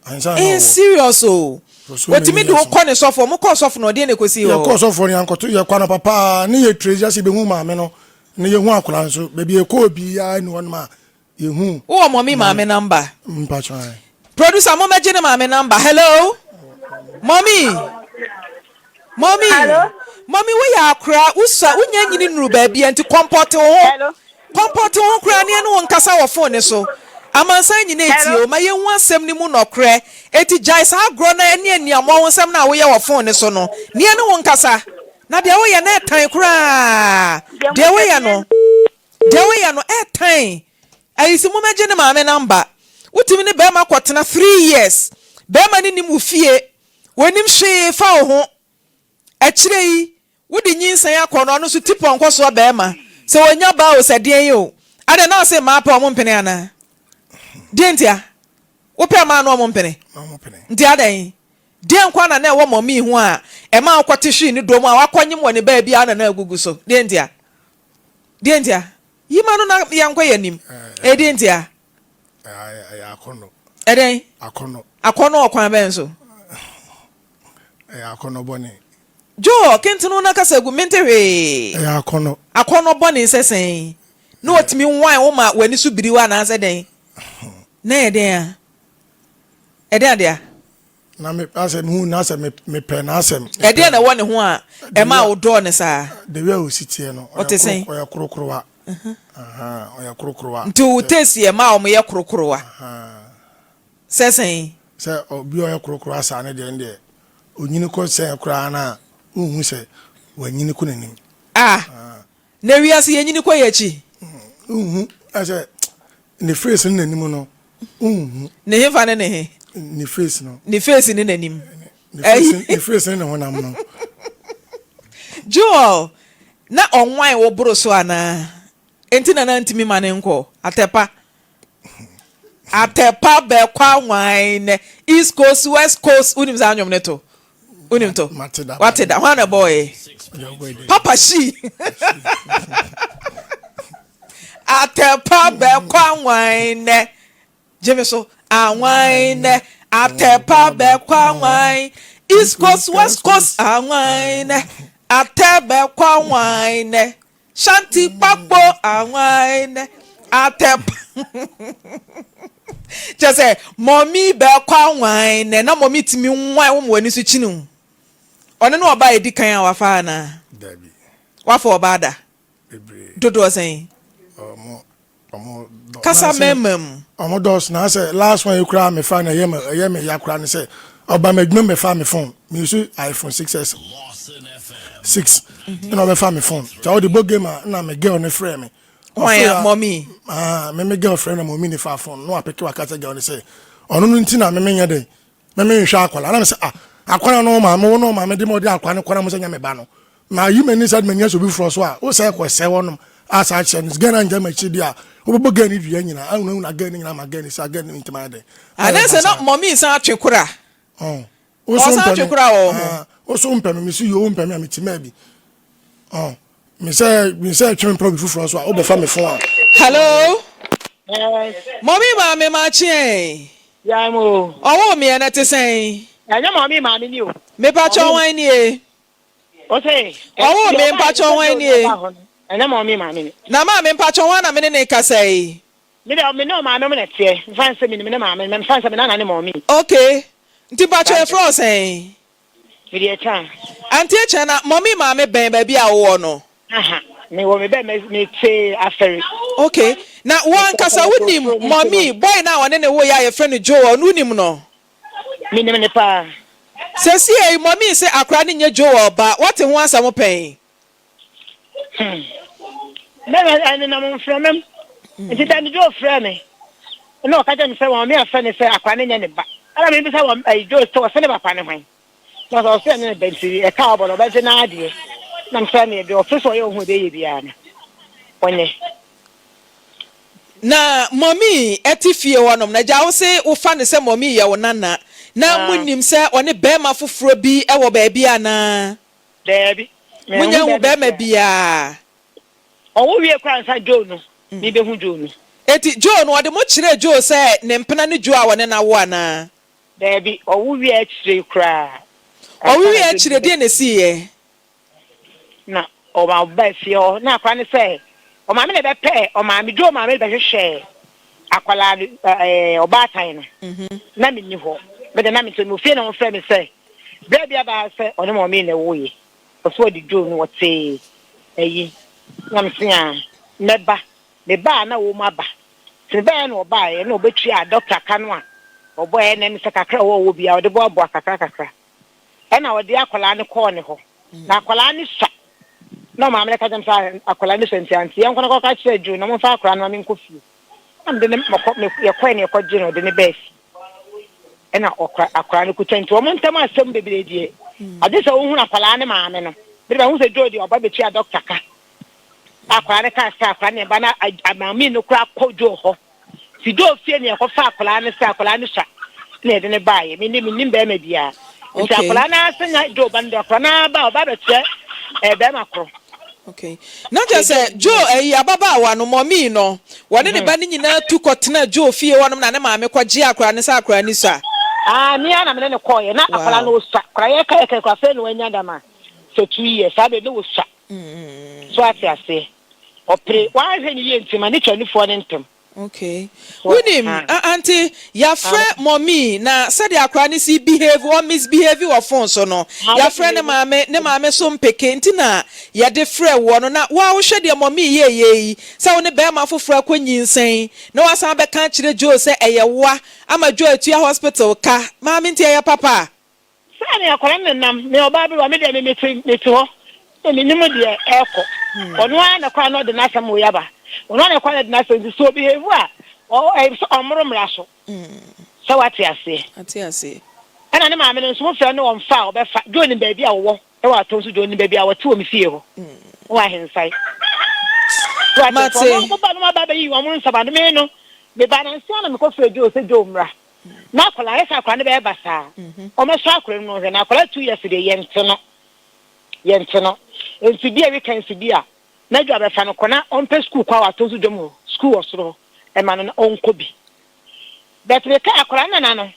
S2: Ahensan na
S1: Ɛyɛ
S2: ɔwɔ.
S1: serious o.
S2: For so many
S1: Otumi de wo
S2: years no.
S1: kɔ ne sɔfo, ɔmo kɔɔ sɔfo no ɔdeɛn na ekosii hɔ?
S2: Yɛkɔɔ sɔfoɔ no yɛankɔto, yɛkɔ anɔpa paa ne yɛ trace ase yɛbɛhu maame no na yɛhu akwadaa nso. Baabi yɛkɔɔ biara nni hɔnom a Yehu.
S1: Wowɔ mɔmi maame number?
S2: Mpatsɔ ae.
S1: Producer mo mɛgye ne maame number. Hello mɔmi mɔmi
S3: Hello.
S1: mɔmi woyɛ akora wosua wonya nyini nuru baabi nti kɔmpɔte wo ho
S3: Hello.
S1: kɔmpɔte wo ho koraa ne ɛne wo nkasa wɔ phone ne so amansan nyina etie
S3: Hello.
S1: o ma yɛnhu asɛm no mu nɔkorɛ eti gyae saa agorɔ no ɛne aniammɔ ho nsɛm no a woyɛ wɔ phone ne so no ne ɛne wo nkasa na deɛ woyɛ no ɛtan koraa
S3: Deɛ
S1: deɛ
S3: mo
S1: woyɛ no Deɛ woyɛ no ɛtan. Ayisi momɛgye ne maame number. Wotumi ne bɛɛma kɔtena 3 years bɛɛma no nim wo fie wɔnim hwee fa wo ho akyire yi wode nyinsɛn akɔ no ɔno nso ti pɔnkɔ soɔ bɛɛma sɛ ɔnya baa o sɛ deɛn o adɛn na ɔse mmaa pɛ ɔmo mpene anaa deɛn ntia wopɛ mmaa no ɔmo mpene nti adɛn deɛn nkoa na na ɛwɔ mɔmii ho a ɛma wokɔte hwee ne dɔm a wakɔnyem wɔ ne baabi a na na agugu so deɛn ntia Deɛ ntia? Yi ma no na yɛnkɔ yɛn anim. Ɛyɛ deɛ ntia?
S2: Ɛyɛ akɔnnɔ.
S1: Ɛdɛn?
S2: Akɔnnɔ.
S1: Akɔnnɔ wɔ kwan bɛn so?
S2: Ɛyɛ akɔnnɔ bɔne.
S1: Joe, kentene wo na kasa gu, mente hwee.
S2: Ɛyɛ akɔnnɔ.
S1: Akɔnnɔ bɔne sɛ sɛn? Na wɔtumi wan wo ma w'ani so biri wo anaasɛ dɛn? Na ɛyɛ dɛn a? Ɛdɛn adea?
S2: Na me asɛ mehu n'asɛ me mepɛ n'asɛm.
S1: Ɛdeɛn na ɛwɔ ne ho a ɛma wodɔɔ no saa?
S2: The way a ɔsi teɛ no.
S1: Ɔte sɛn?
S2: Ɔyɛ korokorowa. Ɔyɛ korokorowa.
S1: Nti wo taste yɛ mmaa a wɔyɛ korokorowa? Sɛ sɛn?
S2: Sɛ obi a ɔyɛ korokorowa saa no deɛ ɛndeɛ onyini kɔ sɛn koraa no a wonhu sɛ wanyini kɔ n'anim.
S1: Ah! Na wiase yɛnyini kɔ yɛn akyi.
S2: Wonhu sɛ ne face ne n'anim no wonhu.
S1: Ne hefa ne ne he?
S2: Ne face no.
S1: Ne face ne n'anim.
S2: Ne face ne face ne ne honam no.
S1: Joel, na ɔnwan wo boro so anaa? Enti na na ntumi ma ne nkɔ? Atɛpa. Atɛpa bɛkɔ anwan nɛ. East Coast, West Coast, wonim saa nnwom no to? Wonim to? Wate da. Hwan na ɛbɔɔɛ? Papa Shee. Atɛpa bɛkɔ anwan nɛ. Gye me so. Anwan nɛ. Atɛpa bɛkɔ anwan. East Coast, West Coast, anwan nɛ. Atɛ bɛkɔ anwan nɛ. Shanti kpakpo anwan nɛ. Atɛpa. Kyɛ sɛ, mɔmi bɛkɔ anwan nɛ. Na mɔmi tumi nwan wo ma w'ani so kyini wo. Ɔno ne ɔbaa a edi kan a wafa anaa?
S2: Dabi.
S1: Wafa ɔbaa da?
S2: Bebree.
S1: Dodoɔ sɛn?
S2: Ɔmo ɔmo dɔ.
S1: Kasa mmarima mu.
S2: Ɔmo dɔɔso na asɛ last one yi koraa mefa na ɛyɛ me ɛyɛ me ya koraa ne sɛ ɔba m'adwuma mu bɛfa me phone me use iPhone 6s 6 ɛna ɔbɛfa me phone nti ɔde bɔ game a na me girl ne frɛ me.
S1: Hwan a mɔmi?
S2: Ah me me girl frɛ na mɔmi ne fa phone na wapeke waka kyerɛ girl ne sɛ ɔno no nti na me menyɛ dɛn Me me nhwɛ akwadaa na me sɛ ah akwadaa no maame wo no maame de ma ɔde akwadaa no kɔ na mo sɛ nyɛ me ba no ma yi m'ani sɛ m'ani asɔ obi foforɔ so a wo sɛ kɔ sɛ wɔnom a saa kyerɛ no gɛn angya m'akyi di a wobɛbɔ gɛn no dua nyinaa ahunahuna gɛn no nyinaa ma gɛn no sa gɛn no ntoma yɛ dɛ
S1: anasɛ na mɔmi san atwe kora
S2: ɔsan
S1: atwe kora wɔ ho
S2: wo so mpɛ me me so yɛ wo mpɛ me a mete maa bi Me sɛ me sɛ twɛn mpɛ obi foforɔ nso a wobɛfa me fon a.
S1: Hello.
S4: Yes.
S1: Mɔmi maame makye.
S4: Yai mo.
S1: Ɔwɔ meɛ no te sɛn?
S4: Ɛnyɛ mɔmi maame ni o.
S1: Mepakyɛ hwan nie?
S4: Ose.
S1: Ɔwɔ me mpakyɛ hwan nie?
S4: Ɛnyɛ mɔmi maame ni.
S1: Na maame mpakyɛ hwan na me ne ne kasa yi?
S4: Me deɛ me ne ɔmaame mo na ɛteɛ. Mfa nsɛ menim ne maame mfa nsɛ me nana ne mɔmi.
S1: Okay. Nti mpakyɛ yɛfrɛ wo sɛn?
S4: Mede ɛkyɛn.
S1: Auntie Ɛkyɛn na mummy maame bɛn baabi a wowɔ no?
S4: Aha, me wɔ me bɛ me me te afɛre.
S1: Okay, na wo ankasa wonim mummy boy no a ɔne ne woeɛ a yɛfrɛ no Joel no wonim no?
S4: Menim no paa.
S1: Sesiei mummy se akora no nyɛ Joel ba, woate ho asɛm pɛn?
S4: Hmm. Bɛrɛ ɛnenam mframa mu. Nti da no Joe frɛ me. Ɛna ɔka kyerɛ me sɛ wɔn me afrɛ ne sɛ akora no nyɛ ne ba. Ɛna mebisa wɔn ɛyi Joe sɛ ɔsɛ ne papa ne hwan. Na ɔsɛ ɔsɛ ne ba nti ɛka ɔbɔ no ɔbɛgye n'adeɛ. Na mesɛ ne deɛ ɔfɛ sɛ ɔyɛ ɔho ɛbɛyɛ biara no ɔnyɛ.
S1: Na mummy te fie hɔ nom na gya wo se wo fa no sɛ mummy yɛ wo nana na mo nim sɛ ɔne bɛɛma foforɔ bi wɔ baabi anaa?
S4: Daabi,
S1: Mo
S4: manhu
S1: nya nhu
S4: bɛɛma
S1: bɛɛma
S4: biara.
S1: biaa.
S4: Ɔwo wie koraa ansa Joe no, me bɛhu Joe no.
S1: Enti Joe no ɔde mo kyerɛɛ Joe sɛ ne mpena ne Joe a ɔne no awo anaa?
S4: Daabi, ɔwo wie akyire koraa
S1: Ɔwo
S4: ansa
S1: wie
S4: na Joe
S1: akyire
S4: no
S1: deɛn na
S4: bɛhu.
S1: ɛsiiɛ?
S4: Na ɔma ɔbaa fie hɔ na akwadaa no sɛ ɔmaame na ɛbɛpɛɛ ɔmaame dwo ɔmaame bɛhwehwɛɛ akwadaa no ɛɛ ɔbaatan no na menni hɔ mede na mente no fie na wɔfrɛ me sɛ berɛ bi abaa sɛ ɔne maame na ɛwoeɛ ɔsɛ ɔde dwo no wɔtee ayi na mese a mɛba mebaa na wɔn aba nti mebɛɛ na ɔbaeɛ na ɔbɛtua dɔkta ka no a ɔbɔeɛ na ɛne sɛ kakra a ɔwɔ biara ɔde boaboa kakra kakra Ɛna ɔde akwadaa no kɔɔ ne hɔ. Na akwadaa no sua. Na ɔmaame no ka kyerɛ me sɛ akwadaa no sua nti ante yɛnkɔ na kɔka kyerɛ Joe na momfa akwadaa no ma menkɔ fie. Na mede ne mɔkɔ me yɛkɔɛ na yɛkɔgye no ɔde ne baa fie. Ɛna ɔkora akwadaa no kuta nti wɔn ntam asɛm bebree deɛ agye sɛ wohunu akwadaa no maame no. Mede bɛhu sɛ Joe deɛ ɔba bɛtua dɔkta ka. Akwadaa no kaa sɛ akwadaa no yɛ ba na maame no koraa kɔ Joe hɔ. Nti dɔɔ fie na yɛkɔfa akwadaa no sɛ akwadaa no sua na yɛde no baeɛ. Me de mennim barima biara. Nti
S1: Okay.
S4: akwadaa no ara sɛ nya Joe ba no deɛ akwadaa no ara ba a ɔba abɛkyerɛ eh, barima korɔ.
S1: Okay. Na kyerɛ sɛ Joe ayi ababaawa no, mɔmii no, wɔne ne ba no nyinaa tu kɔtena Joe fie hɔnom na ne maame kɔgye akwadaa no sɛ akwadaa no sua.
S4: Ah, me ara na me ne no kɔeɛ. Na akwadaa
S1: Wow.
S4: no ɔsua. Akwadaa yɛka yɛka akwadaa afei na wanya dama sɛ 2 years. Saa bere no na ɔsua. So ate aseɛ? Ɔpere, wanhwɛ no yie nti ma ne twa nufoɔ no ntɛm.
S1: Okay.
S4: So
S1: Wonim,
S4: ha.
S1: ah, aunty, yɛafrɛ mommy na sɛdeɛ akwadaa no si behave or misbehave wɔ phone so no,
S4: Ah,
S1: yɛafrɛ ne
S4: ɔbɛbehave.
S1: maame, ne maame so mpeke nti na yɛde frɛ woɔ no. Na wo a wohwɛ deɛ mommy yɛɛyɛ yi, sɛ wo ne barima foforɔ akɔ nyinsɛn na woasan abɛka akyerɛ Joe sɛ ɛyɛ woa ama Joe atua hospital ka, maame nti ɛyɛ papa?
S4: Saa ne akwadaa no nenam, me ɔbaa bi wa, me deɛ me mete mete hɔ, na menim deɛ ɛrekɔ. Ɔno ara na kora na ɔde n'asɛm wei aba. Ɔno ara na kora na ɔde n'asɛm nti sɛ ɔbehave a, ɔ ɛ sɛ ɔmmoro mmara so. Sɛ wate aseɛ.
S1: Ate aseɛ.
S4: Ɛna ne maame no nso mofrɛ no ɔmfa a ɔbɛfa. Joe nim baabi a wɔwɔ ɛwɔ atɔn so, Joe nim baabi a wɔte wɔ me fie hɔ. Wɔ ahensae. So wate aseɛ.
S1: Mate.
S4: Ɔno ɔmo ba no aba abɛyi wɔn nsɛm ano. Me no, mebaa nansa na mekɔfrɛ Joe sɛ Joe mmra. Na akwadaa ayɛ sɛ akwadaa no bɛyɛ basaa. Wɔmɛsɔ akwadaa no mu na ɔhwɛ. Na akwadaa 2 years deɛ yɛnte no. Yɛnte no. Nti bi a weka nsi bi a na adwa bɛfa no kɔ na ɔmpɛ sukuu kɔ a watɔ nso dwam hɔ. Sukuu wɔ soro hɔ. Ɛma no na ɔnkɔ bi. But meka akwadaa no nana no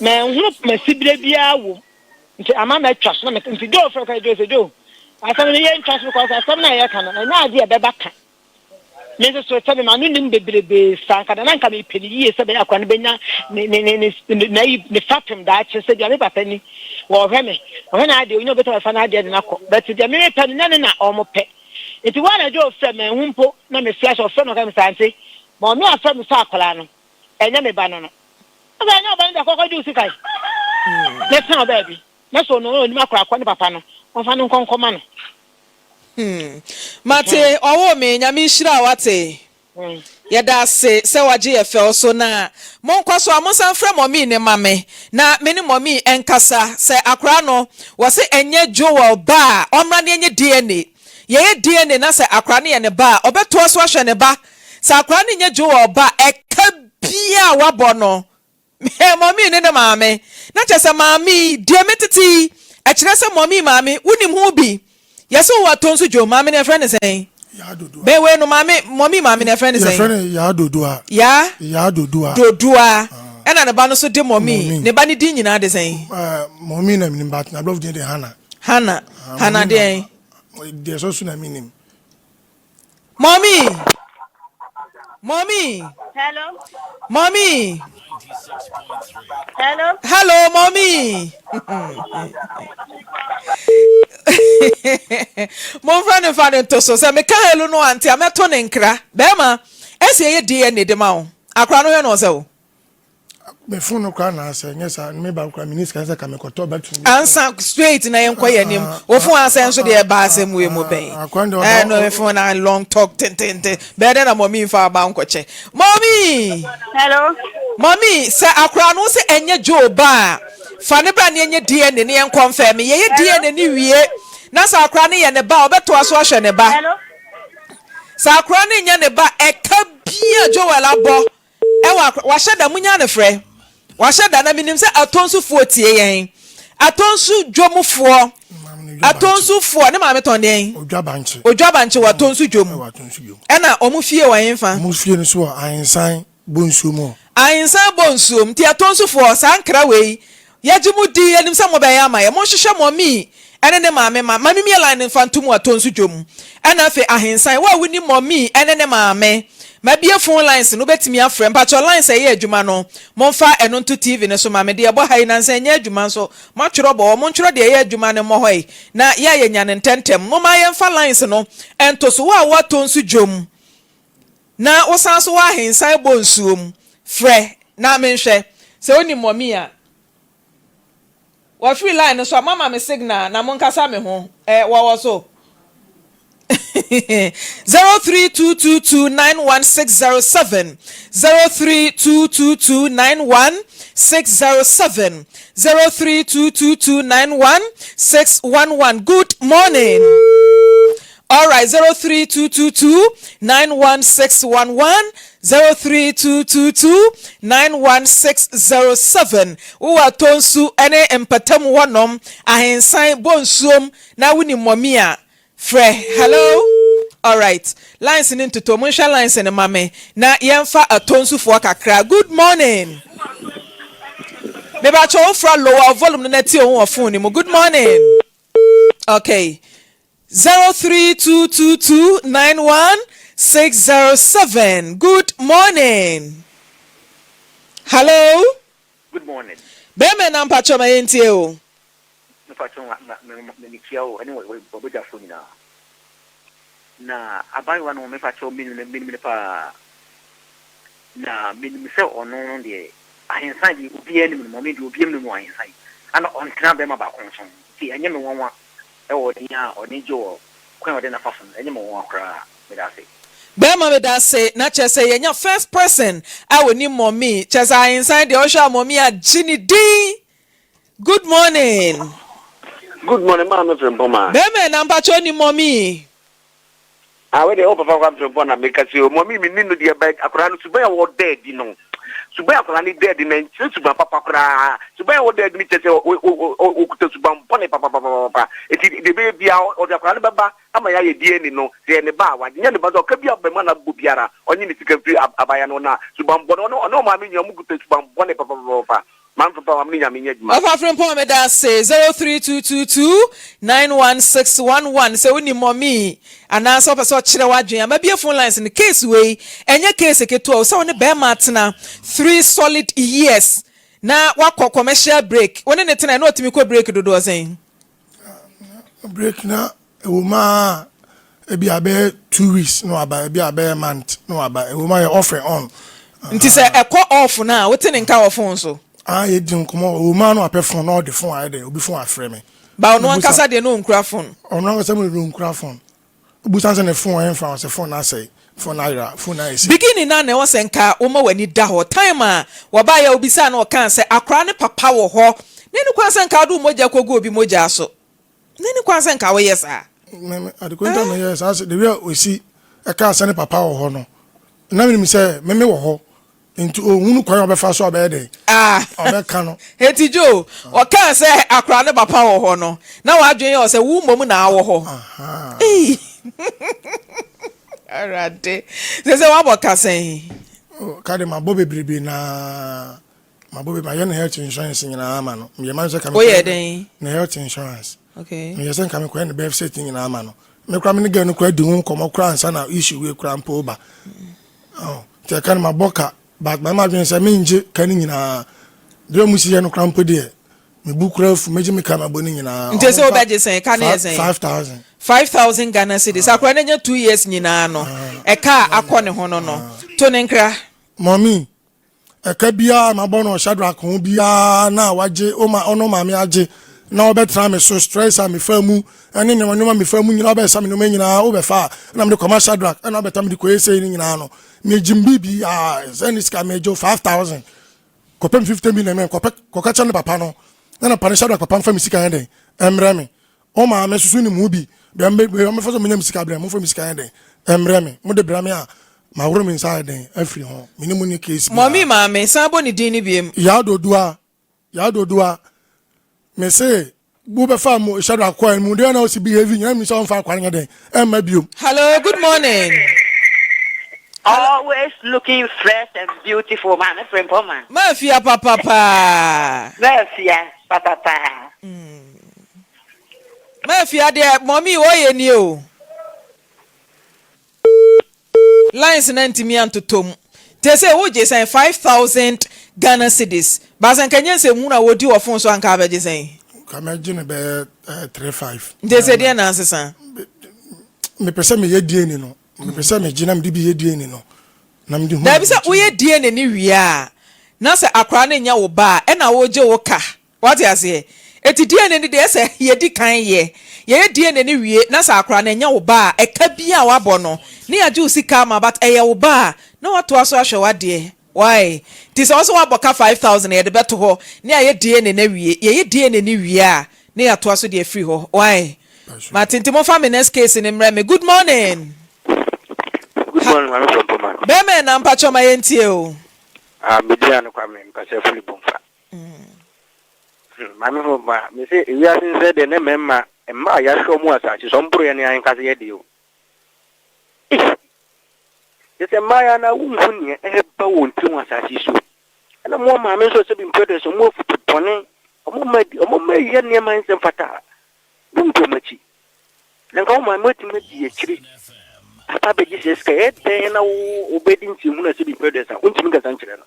S4: manhunu masibire biara wom. Nti ama matwa so na meka nti Joe frɛ ka Joe sɛ Joe asɛm no yɛntwa so because asɛm no a yɛka no ɛnyɛ adeɛ a ɛbɛba ka. Me nso so sɛ me ma no nim bebrebe saa nka na nka mepɛ no yie sɛ bɛyɛ akora no bɛnya ne ne ne ne n'ayi ne fapem daakye sɛ bia me papa ni wɔhwɛ me ɔhwɛ n'adeɛ onya obɛtumi afa n'adeɛ de no akɔ but deɛ memepɛ no nyɛ ne na ɔmo pɛ nti wɔn anadwo ɔfrɛ me ɛho mpo na me flash ɔfrɛ no ɔka me saa nti ma ɔme afrɛ me sɛ akwadaa no ɛnyɛ me ba no no ɔsɛ ɛnyɛ ɔba no deɛ kɔkɔ gye wo sika yi na tena ɔbaa bi na sɛ ɔno ɔnim akora akɔ ne papa no ɔmfa no nkɔnkɔma no.
S1: Mate ɔwoo me Nyame nhyira wo wate. Yɛda ase sɛ wagye yɛ fɛw so na monkɔ so a monsan mfrɛ mummy no ma me na me ne mummy nkasa sɛ akora no wɔse ɛnyɛ Joel ba a ɔmmra na yɛnyɛ DNA yɛyɛ DNA na sɛ akora no yɛ ne ba a ɔbɛtoa so ahwɛ ne ba sɛ akora no nyɛ Joel ba a ɛka biaa wabɔ no Mummy ne ne maame. Na kyerɛ sɛ maame yi, deɛ me tete yi, ɛkyerɛ sɛ mummy maame, wonim ho bi. Yɛse wowɔ atɔ nso dwom, maame no yɛfrɛ no sɛn?
S2: Yaa Dodoa.
S1: Bɛn wei no maame, mummy maame no yɛfrɛ no sɛn?
S2: Yɛfrɛ no Yaa Dodoa.
S1: Yaa?
S2: Yaa Dodoa.
S1: Dodoa. Ɛna ne ba no nso de mummy. Ne ba no din nyinaa de sɛn?
S2: Mummy na menim but n'aborɔfo din de Hannah.
S1: Hannah. Hannah deɛn?
S2: Deɛ ɛsɔ so na menim.
S1: Mommy! Mommy!
S3: Hello.
S1: Mommy!
S3: Hello.
S1: Hello, mommy. Momfrɛ no mfa no nto so sɛ meka hello no ante a mɛto ne nkra. Bɛrima, ɛsɛ ɛyɛ DNA de ma wo. Akora no hwɛ no ɔsɛ wo.
S2: Me phone no koraa na asɛ nyɛ saa me ba koraa me ni sika sɛ ka me kɔtɔ battery bi.
S1: Ansa straight na yɛn kɔ yɛn anim wo phone asɛ nso deɛ ɛba asɛm wei mu bɛn ɛɛ no me phone na long talk tententen bɛyɛ dɛ na mɔmi nfa aba nkɔkyɛ mɔmi.
S3: Hello.
S1: Mɔmi sɛ akora no sɛ ɛnyɛ Joe ba a fa ne bra ne ɛnyɛ DNA ne yɛn kɔnfɛm yɛyɛ DNA ne wie na sɛ akora no yɛ ne ba a ɔbɛtoa so ahwɛ ne ba.
S3: Hello.
S1: Sɛ akora no nyɛ ne ba ɛka bia. Wahyɛ da, munya no frɛ. Wahyɛ da, na menim sɛ Atonsufoɔ tie yɛn. Atonsu dwomfoɔ. Atonsufoɔ, ne maame tɔn deɛn?
S2: Odwa bankye.
S1: Odwa bankye wɔ Atonsu dwom. Ɛna wɔn fie wɔ hefa?
S2: Wɔn fie no so wɔ Ahensan Bonsuo mu.
S1: Ahensan Bonsuo mu. Nti Atonsufoɔ, saa nkra wei, Yɛgye mo di, yɛnim sɛ mobɛyɛ ama yɛn. Monhwehwɛ Mɔmii ne ne maame ma ma memmue line no mfa nto mu atɔ nsu dwom. Ɛna afei Ahensan, wo a wonim Mɔmii ne ne maame, mabue phone lines no, wobɛtumi afrɛ. Mpakyɛw lines a ɛyɛ adwuma no, momfa ɛno nto TV no so ma me. Deɛ ɛbɔ ha yi nansa ɛnyɛ adwuma nso, moatwerɛ bɔ hɔ. Montwerɛ deɛ ɛyɛ adwuma no mmɔ hɔ yi na yɛ a yɛnya no ntɛntɛm. Momma yɛmfa lines no nto so. Wo a woatɔ nsu dwom na wosan nso wɔ Ahensan bɔ nsuom, frɛ na menhwɛ. Sɛ wonim Mɔmii a. Wafiri line no so a, moama me signal na monkasa me ho. Eh, wɔwɔ so. 0322291607 0322291607 0322291611 Good morning. Alright, 03222 91611 03222 91607 Wowɔ Atonsu ne mpɔtam hɔnom, Ahensan, Bonsuom na wonim Mɔmi a, frɛ. Hello? Alright, lines no ntotɔ, monhwɛ lines no ma me na yɛmfa Atonsufoɔ kakra. Good morning. Mebakyɛ wofra lower volume no na tie wo ho wɔ phone no mu. Good morning. Okay. 0322291607 good morning hello.
S5: Good morning.
S1: Bɛrima na mpakyɛ ma yɛntie o.
S5: Mpakyɛ ma mekyia o ɛne wɔbɛgyafoɔ nyinaa na abayewa no mepakyɛ menim no paa na menim sɛ ɔno no deɛ ahensan deɛ obiara nim no mɔme deɛ obiara nim no ahensan ana ɔntena bɛrima baako nso nti ɛnyɛ me nwanwa Ɛwɔ din a ɔne gye wɔ kwan a ɔde no afa so no, ɛnyɛ me nwonwa koraa. Meda ase.
S1: Bɛɛma medase na kyerɛ sɛ yɛnya first person a onim mummy kyerɛ sɛ ahensan deɛ ɔhwɛ a mummy agye ne din good morning.
S6: Good morning maame Frimpong.
S1: Bɛɛma ɛna mpakyɛ onim mummy.
S6: Ah wei deɛ wo papa Kwame Frimpong na meka sei o mummy menni no deɛ but akwadaa no suban a ɔda adi no suban a akwadaa no da adi no ɛnkyerɛ suban papa koraa suban a ɔda adi no kyerɛ sɛ ɔkuta suban bɔne papapapapa nti deɛ ɛbɛyɛ biara ɔde akwadaa no bɛba ama yɛayɛ DNA no sɛ yɛ ne ba a wagye nyɛ ne ba sɛ ɔka bi a bɛma no abɔ biara ɔnye ne sika mfiri abaayewa no na suban bɔne ɔne ɔne ɔmaame nyinaa ɔmo kuta suban bɔne papapapapa Mamfa pa wam ne Nyame nyɛ adwuma.
S1: Ɔfa Frimpong meda ase 03222 91611 sɛ wonim mummy anaa sɛ wopɛ sɛ ɔkyerɛ w'adwene a mabue phone lines no case wei ɛnyɛ case ketewa o sɛ wo ne bɛɛma atena three solid years na wakɔ commercial break wo ne ne tena na ɔtumi kɔ break dodoɔ sɛn?
S2: Break na ɛwɔ mu a ebi a bɛyɛ 2 weeks na waba, ebi a bɛyɛ month na waba. Ɛwɔ mu a yɛ off and on.
S1: Nti sɛ ɛkɔ off no a wote ne nka wɔ phone so?
S2: Ah, yɛdi nkɔmmɔ. Ɛwɔ mu a na wapɛ phone na ɔde phone ayɛ dɛ obi phone afrɛ me.
S1: Ba ɔno ankasa deɛ na ɔnkura phone?
S2: Ɔno ankasa mu deɛ ɔnkura phone. Obusa sɛ ne phone ɛmfa ɔsɛ phone na asɛe, phone na ayera, phone na ayɛ si.
S1: Beginning na na ɛwɔ sɛ nka woma w'ani da hɔ. Time a wɔbaeɛ a wobisaa no ɔkaa sɛ akwaraa ne papa wɔ hɔ. Na ɛni kwan sɛ nka wode wo mogya kɔgu obi mogya so. Na ɛni kwan sɛ nka woyɛ saa.
S2: Me me ade koro nti a meyɛɛ saa sɛ the way a osi ɛkaa sɛ ne papa wɔ hɔ no, na menim sɛ me me wɔ hɔ. Nti ohunu kwan a ɔbɛfa so a ɔbɛyɛ dɛn?
S1: Ah.
S2: Ɔbɛka no.
S1: Enti Joe, ɔkaa sɛ akwaraa ne papa wɔ hɔ no, na w'adwene yɛ wo sɛ wo mmom na awɔ hɔ.
S2: Aha.
S1: Ei. Awurade. Sɛ sɛ woabɔ ka sɛn?
S2: Oh, ka de mabɔ bebrebe na mabɔ bebrebe. Mayɛ ne health insurance nyinaa ama no. Meyɛ ma no sɛ ka
S1: Woyɛ dɛn?
S2: Ne health insurance.
S1: Okay.
S2: Meyɛ sɛ nka mekɔyɛ ne birth cert nyinaa ama no. Me koraa me ne girl no koraa di ho nkɔmmɔ koraa ansa na issue wei koraa mpo ba. Oh, nti ɛka no mabɔ ka, but mayɛ m'adwene sɛ mengye ka no nyinaa. Deɛ ɔmo si yɛ no koraa mpo deɛ, mebu koraa afu, megye me ka mabɔ no nyinaa.
S1: Nti sɛ wobɛgye sɛn? Ka no yɛ sɛn?
S2: 5,000.
S1: 5,000 Ghana cedis. Akwadaa no anya 2 years nyinaa no, ɛka a akɔ ne ho no no, to ne nkra.
S2: Mɔmi, ɛka biara mabɔ no Shadrach ho biara na wagye, ɔma ɔno maame agye na ɔbɛtena me so stress a mefa mu ɛne nneɛma nneɛma mefa mu nyinaa ɔbɛsa me nneɛma nyinaa wobɛfa a ɛna mede kɔma Shadrach ɛna ɔbɛta mede kɔyɛ sei no nyinaa no megye m biribi a sɛ ne sika megye 5,000 kɔpɛ me 50 million mɛ kɔpɛ kɔka kyerɛ ne papa no na ne papa no Shadrach papa mfa me sika yɛ dɛn ɛmrɛ me. Wo maame soso nim ho bi. Bɛ bɛ bɛ mfa so menya me sika brɛ mo mfa me sika yɛ dɛn ɛmrɛ me. Mo de brɛ me a. Mahoro me nsa ayɛ dɛn afiri ho. Me ne mo nni case biara.
S1: Mummy maame, san bɔ ne din no biom.
S2: Yaa Dodua, Yaa Dodua, me se wo bɛfa mo Shadrack kɔɛ mu deɛ na ɔsi behave nyina mi sɛ ɔmfa akwa no nyɛ dɛn ɛmma biom.
S1: Hello, good morning.
S7: Always looking fresh and beautiful maame Frimpong.
S1: Mafia papapaa.
S7: Mafia papapaa.
S1: Mafia deɛ mummy ɔyɛ nie o. Lines no antumi antotɔ mu. Nti ɛsɛ wogye sɛn? 5000 Ghana cedis. But sɛ nka ɛnyɛ nsɛmhunu a wɔdi wɔ phone so a nka abɛgye sɛn?
S2: Nka mɛgye no bɛyɛ 3 5.
S1: Nti ɛsɛ deɛn na asesa?
S2: Mepɛ sɛ meyɛ DNA no. Mepɛ sɛ megye na mede bi yɛ DNA no. Na mede hu.
S1: Daabi sɛ woyɛ DNA no wie a, na sɛ akwadaa no nyɛ wo ba a, ɛna wogye wo ka. Wate aseɛ? Enti DNA no deɛ ɛsɛ yɛdi kan yɛ. Yɛyɛ DNA no wie na sɛ akwadaa no ɛnyɛ wo ba a, ɛka biara a wabɔ no, ne yɛagye wo sika ama but ɛyɛ wo ba a, na watoa so ahwɛ w'adeɛ. Why? Nti sɛ wo sɛ woabɔ ka 5000 a, yɛde bɛto hɔ ne yɛayɛ DNA no awie. Yɛyɛ DNA no wie a, ne yɛatoa so de afiri hɔ. Why? Mate, nti momfa me next case no mmrɛ me. Good morning.
S8: Good morning, Maame Frɔmpɔma.
S1: Bɛɛma ɛna mpakyɛw ma yɛntie o.
S8: Ah, me din ano Kwame, mpakyɛ firi Bomfa. Hmm, maame fo ma me se ewiase nsɛ deɛ ne mmarima mmaa a yɛahwɛ wɔn asase so ɔmboro yɛn ne ankasa yɛ deɛ o. Eish! Kyɛ sɛ mmaa yɛ na wonhu nea ɛreba wɔn tiri ho asase so. Ɛna mo maame nso sɛ bi mpɛ dɛ sɛ wɔn afutu bɔne, wɔn mma wɔn mma yɛ nneɛma nsɛm fata. Wontu wɔn akyi. Na nka wo maame watumi adi akyire aba abɛgye sɛ sika ɛyɛ dɛn na wo wobɛdi nkyɛnhunu a sɛ bi mpɛ dɛ sa wontumi nkasa nkyerɛ no.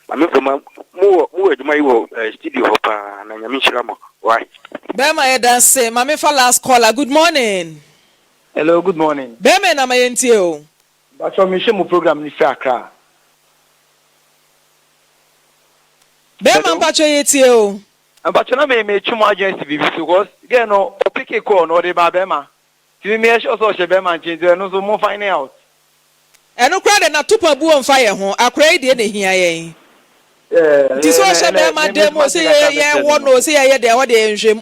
S8: Maame Nkrumah mo wɔ mo wɔ adwuma yi wɔ eh, studio hɔ paa na nyame nhyira mo why.
S1: Bɛɛma yɛda ase ma me fa last caller good morning.
S9: Hello good morning.
S1: Bɛɛma ɛna ma yɛn tie o.
S9: Mpakyɛw me hwɛ mo program no firi Accra.
S1: Bɛɛma
S9: Hello.
S1: mpakyɛw yɛ tie o.
S9: Mpakyɛw na me me twe mo adwene asi biribi so cause girl no ɔpeke call no ɔde maa bɛɛma nti me meyɛ sure sɛ ɔhyɛ bɛɛma nkyɛn nti ɛno nso mo find out.
S1: Ɛno koraa de na topa buo mfa yɛn ho, akora yi deɛ na ɛhia yɛn.
S9: Yeah,
S1: Nti sɛ
S9: ɛnɛ
S1: ɔhyɛ
S9: ɛnɛ
S1: bɛɛma
S9: me me
S1: dan mu o,
S9: nso
S1: sɛ
S9: m'adwene kakra
S1: yɛ
S9: bɛkyerɛ
S1: wɔ
S9: no
S1: no
S9: no.
S1: o, sɛ yɛyɛ deɛ ɛhɔ deɛ yɛnhwɛ mu.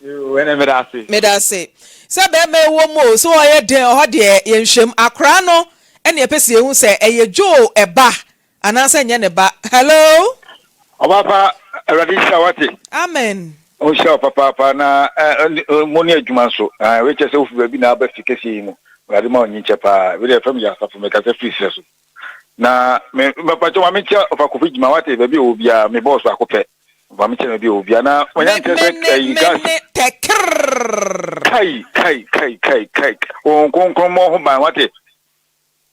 S9: Yoo, ɛnɛ meda ase.
S1: Meda ase. Sɛ bɛɛma ɛwɔ mu o, sɛ ɔyɛ den ɛhɔ deɛ yɛnhwɛ mu. Akora no ɛna yɛpɛ sɛ yɛhu sɛ ɛyɛ Joe ɛba Anaasɛ nyɛ ne ba. Hello.
S10: Ɔbaapa awurade nhyira wo wate.
S1: Amen.
S10: Ɔnhyira wo papaapa na mo ne adwuma nso wei kyerɛ sɛ wofi baabi na aba fi kɛseɛ yi mu awurade ma ɔnyi nkyɛ paa wei deɛ fam yɛ asafo mekasa firi serɛ so na me mpakyɛ ma menkyɛ ɔfa kofi gyima wate baabi a ɔwɔ biara me bɔɔs baako pɛ ma menkyɛ baabi a ɔwɔ biara na manya nkyɛ sɛ
S1: ayi gas tɛkrrr
S10: kai kai kai kai kai wɔn kronkron mmɔ ho ban wate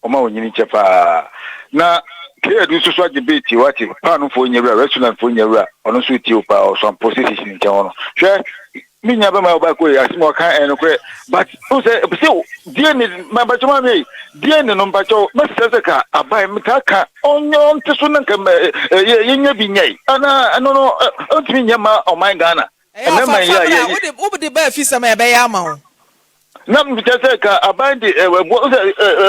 S10: Ɔma onyini kyɛ paa. Na K-Adu nso so agye bee tie wate. Paano foɔ nyɛ wura, restaurant foɔ nyɛ wura. Ɔno nso retie wo paa, ɔsɔn police station nkyɛn hɔ no. Hwɛ, me nua bɛma ɔba kɔ yi, asɛm a ɔka ɛyɛ nokorɛ. But, wohu sɛ, sɛ DNA, mpakyɛw maame yi, DNA no mpakyɛw, mɛsrɛ sɛ ka aban, metaa ka, ɔnyɛ ɔnte so na nka yɛnya bi nyɛe. Anaa ɛno no, ɔntumi nyɛ ma ɔman Ghana.
S1: Ɛyɛ a fa fa bra, wode wode ba afisɛm a yɛbɛyɛ ama wo.
S10: Na mekyerɛ sɛ ka aban de ɛboɔ sɛ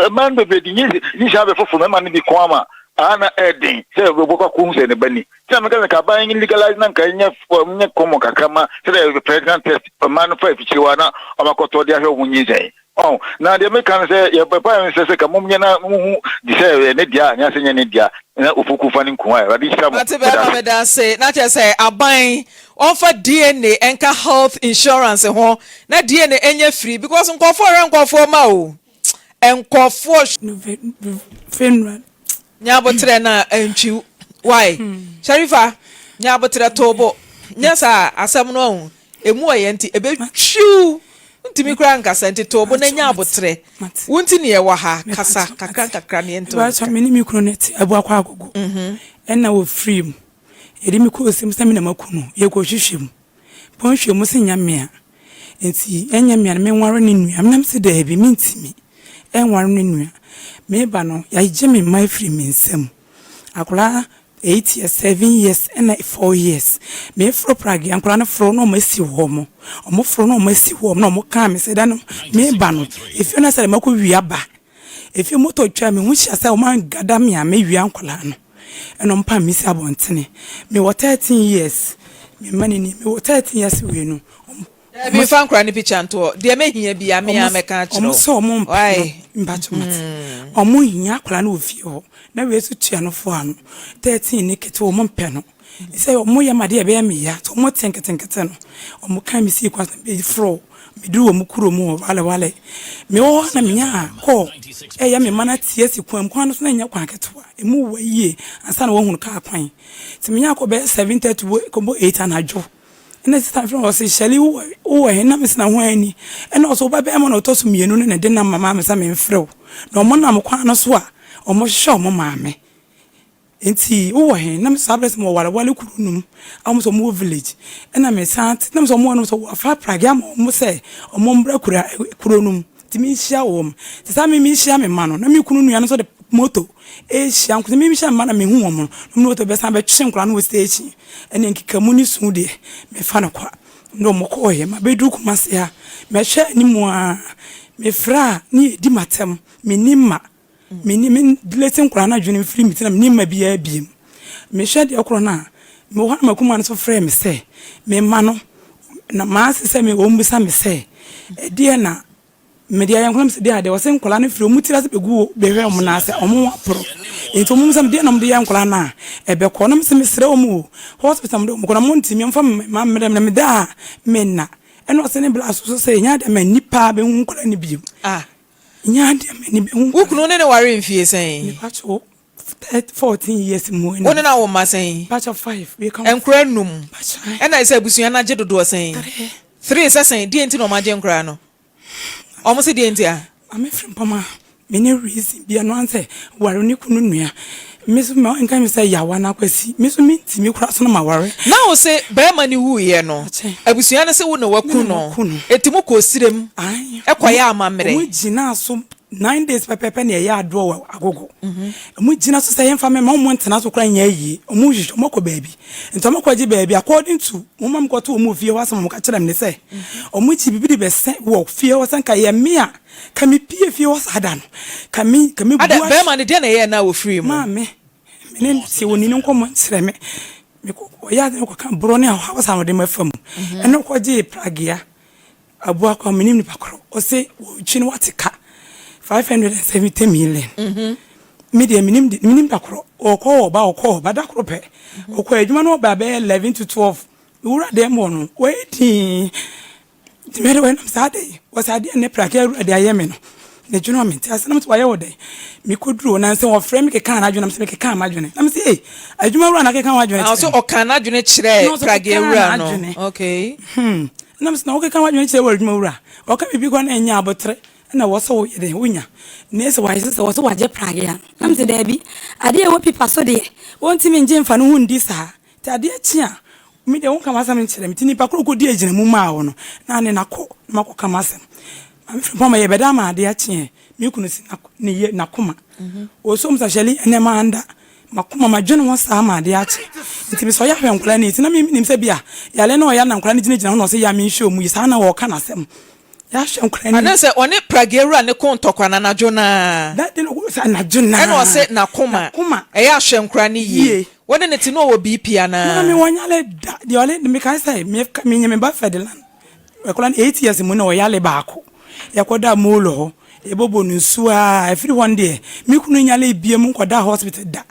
S10: mmaa no bebree de nyinsɛn abɛ foforɔ mmarima no bi kɔn ama a na ɛden sɛ wɔbɛkɔ akɔhu sɛ ne ba ni nti na meka sɛ ka aban legalize na nka nyɛ nyɛ kɔmɔ kakra ma sɛdeɛ pregnant test mmaa no fa afikyire hɔ a na wɔakɔtɔ de ahwɛ wɔn nyinsɛn ɔn na deɛ meka no sɛ yɛbɛpa yɛn sɛ sɛ ka mom nyɛ na mohu de sɛ ɛyɛ ne dea anaasɛ nyɛ ne dea na opoku fa ne nkuwa awurade nhyira mo
S1: Mate bɛrima meda ase na kyerɛ sɛ aban ɔmfa DNA nka health insurance ho na DNA nyɛ free because nkurɔfoɔ hwɛ nkurɔfoɔ ma o nkurɔfoɔ Nya aboterɛ na antwiw why Sharifa nya aboterɛ too bo nyɛ saa a asɛm no ahu emu ɔyɛ nti ɛbɛtwiw Wontumi koraa nkasa nti too bo na nya aboterɛ Wo nti ne yɛwɔ ha kasa kakra nkakra ne yɛnte wo nka.
S11: Me ne me kunu no te Abuakwa Agogo ɛna wɔfiri mu yɛde me kɔɔ sɛm sɛ me na maku no yɛkɔhwehwɛ mu bɔnhwɛ mu sɛ nyɛ mea nti ɛnyɛ mea no menware ne nua menam sɛ daabi mentimi ɛnware ne nua meba no yɛagye me mma afiri me nsam akwadaa 8 years 7 years ɛna 4 years meforo pragea nkwadaa no foro na ɔmo asi hɔ mo ɔmo foro na ɔmo asi hɔ na ɔmo kaa me sɛ da no meba no efie no sɛ makɔ wia ba efie moto twa me ho hyia sɛ ɔmo angada me a mewia nkwadaa no ɛna ɔmo pam me si abɔntene mewɔ 13 years me mma no ni mewɔ 13 years wei no.
S1: Daabi mfa nkora no picture nto hɔ. Deɛ mɛhia biara me ara mɛka akyerɛ wo.
S11: Ɔmo sɛ ɔmo mpɛ no mpakyɛw mate. Ɔmo hia akwadaa no wɔ fie hɔ na wei nso tua no fo ano. 13 ne ketewa ɔmo mpɛ no. Sɛ ɔmo yɛ me adeɛ a ɛbɛyɛ me ya nti ɔmo te nketenkete no ɔmo ka me sii kwan so na me foro me duru ɔmo kuro mu wɔ wale wale. Me wɔ hɔ na me nyaa call ɛyɛ me ma no ate asi kwan mu kwan no so na ɛnyɛ kwan ketewa emu wa yie ansa na wahunu kaa kwan. Nti me nyaa call bɛyɛ 7:30 kɔbɔ 8 anadwo. Ɛna sista no frɛ me ɔse Shirley wowɔ he? Na mese na hwan ni? Ɛna ɔse wo ba bɛɛma na ɔtɔ so mienu no na ɛde number maa me sɛ memfrɛ wo. Na ɔmo nam kwan no so a ɔmo hwehwɛ ɔmo maame. Nti wowɔ he? Na mese saa berɛ sɛ mewɔ Walewale kuro no mu a ɔmo sɛ ɔmo wɔ village. Ɛna me san te na mese ɔmo wɔ no sɛ wɔafa pragea ama ɔmo sɛ ɔmo mbra kura kuro no mu nti menhyia wɔn. Nti saa me mehyia me mma no na me kunu nua no nso de moto rehyia nko sɛ me mehyia me mma na mehu wɔn no na ɔmo de moto bɛsan bɛtwe nkwadaa no wɔ station. Ɛnna nkekamu ne su deɛ, mefa no kwa. Ɛnna wɔkɔeɛ. Mabɛduru Kumasi ha, mɛhwɛ anim ara, mefrɛ a, ne yɛdi m'atɛm. Menni mma. Menni, me delete nkwadaa no adwene mfiri me ti na menni mma biara bio. Mehwɛ deɛ korɔ no a, mewɔ hɔ na m'akumaa no nso frɛɛ me sɛ memma no, na m'ase sɛ me wɔmmisa me sɛ, ɛdeɛn na Mede ayɛ nkwadaa sɛ deɛ adeɛ wɔsɛ nkwadaa no firi wɔn tiri ase bɛgu wɔ bɛhwɛ wɔn nan ase wɔn ho aporɔ nti wɔn sɛ deɛ na wɔde yɛ nkwadaa no a ɛbɛkɔ na mesɛ mesrɛ wɔn o hospital mo de wɔn kɔ na mo ntumi mfa mma mmerɛ na meda a menna ɛna ɔsɛ ne bla so so sɛ ɛnyɛ adeɛ ma nipa bɛhu nkwadaa no bio
S1: ah
S11: ɛnyɛ adeɛ ma nipa bɛhu
S1: wo kunu ne ne ware mfie sɛn?
S11: Mepa kyɛw 14 years mu
S1: wo ne no awo mma sɛn?
S11: Mepa kyɛw 5
S1: nkwadaa num ɛna sɛ abusua no agye dodoɔ sɛn? 3 sɛ sɛn deɛ nti na wɔn agye nkwadaa no? Ɔmo se deɛ nti a?
S11: Maame Frimpong a me ne reason bia no ansɛ ware ne kunu nua me so ma nka me sɛ yawa na kwasi me so me ntimi kora so na ma ware.
S1: Na wo se barima no wuiɛ no abusua no se wo na waku no eti mo kɔɔ sirem kɔ yɛ amammerɛ.
S11: Ɔmo gyinaa so 9 days pɛpɛpɛ na yɛyɛ adoɔ wɔ agogo ɔmo gyina so sɛ yɛnfa me ma ɔmo ntena so kora nyɛ ayie ɔmo hwehwɛ ɔmo akɔ baabi nti ɔmo kɔ gye baabi according to wɔn ma mekɔto wɔn wɔ fie hɔ asɛm a wɔka kyerɛ me ne sɛ wɔn gye biribi de bɛsɛn wɔ fie hɔ sɛ nka yɛ me a ka me pie fie hɔ saa da no ka me ka me bu
S1: Ada bɛrima no deɛ na ɛyɛɛ no a wɔfirii mu?
S11: Maame me ne sɛ wɔni ne nkɔmmɔ nkyerɛ me mekɔ ɔyɛ ade no kɔka borɔ ne ɔhaw saa na ɔde ma fa mu ɛna ɔkɔgyee pragea Aboa kwa menim nipa korɔ ɔse wɔtwi no wate ka 570 million me deɛ menim de menim da korɔ ɔkɔ ɔba ɔkɔ ɔba da korɔ pɛ ɔkɔ adwuma no ɔba bɛyɛ 11 to 12 mewura dɛm hɔ no wɔyɛ dii nti mɛde wɔnam saa de wɔsɛ adeɛ ne prake awura de ayɛ me no ne dwene ɔme nti ase nam sɛ wayɛ wɔ dɛn mekɔduru hɔ nansɛ wɔfrɛ me kekaa n'adwene nam sɛ mekekaa m'adwene nam sɛ ei adwuma wura na keka w'adwene
S1: kyerɛ
S11: me
S1: ɔkaa n'adwene kyerɛ prage awura no okay
S11: hmm Ɛnam sɛ na wokeka w'adwene kyerɛ w'adwuma wura, ɔka biribi koraa na ɛnyɛ aboterɛ na ɛwɔ sɛ woyɛ dɛn, wonya. Na ɛsɛ wayɛ sɛ wɔ sɛ wagye pragea no. Na mese daabi, adeɛ a ɛwɔ pipa so deɛ, wɔntumi ngye mfa ne ho ndi saa. Nti adeɛ kye a, me deɛ wonka m'asɛm nkyerɛ me. Nti nipa korɔ kɔdi agyinamu maa wo no, na ne nakɔ na makɔka m'asɛm. Maame Frimpong ma yɛbɛda ama adeɛ akye ɛ, me kunu si ne yɛ n'akoma. Ɔsɔ mu sɛ Shirley ɛnɛ manda. M'akoma madwene ho saa ma adeɛ akye nti mesɛ ɔyɛ ahwɛ nkwadaa no yi nti na menim sɛ bi a yale na ɔyare na nkwadaa no gyinagyina ho na ɔsɛ yɛ a menhwɛ ɔmu yi saa na ɔka n'asɛm yɛ ahwɛ nkwadaa no yi.
S1: Anaasɛ ɔne prageɛ wura no ko ntɔkwa no anadwo no ara.
S11: That day no sɛ anadwo no
S1: ara. Ɛna ɔse n'akoma ɛyɛ ahwɛ nkwadaa no yie. Wo ne no te na ɔwɔ BP anaa?
S11: Maame ɔnyale da deɛ ɔle mekae sɛ menyɛ me ba Ferdinand. Akwadaa no 8 years mu na ɔyale baako. Yɛkɔdaa Molo hɔ, yɛbɔbɔ no nsuo ara, ɛfiri hɔ no deɛ, me kunu nyale biom nkɔdaa hospital da.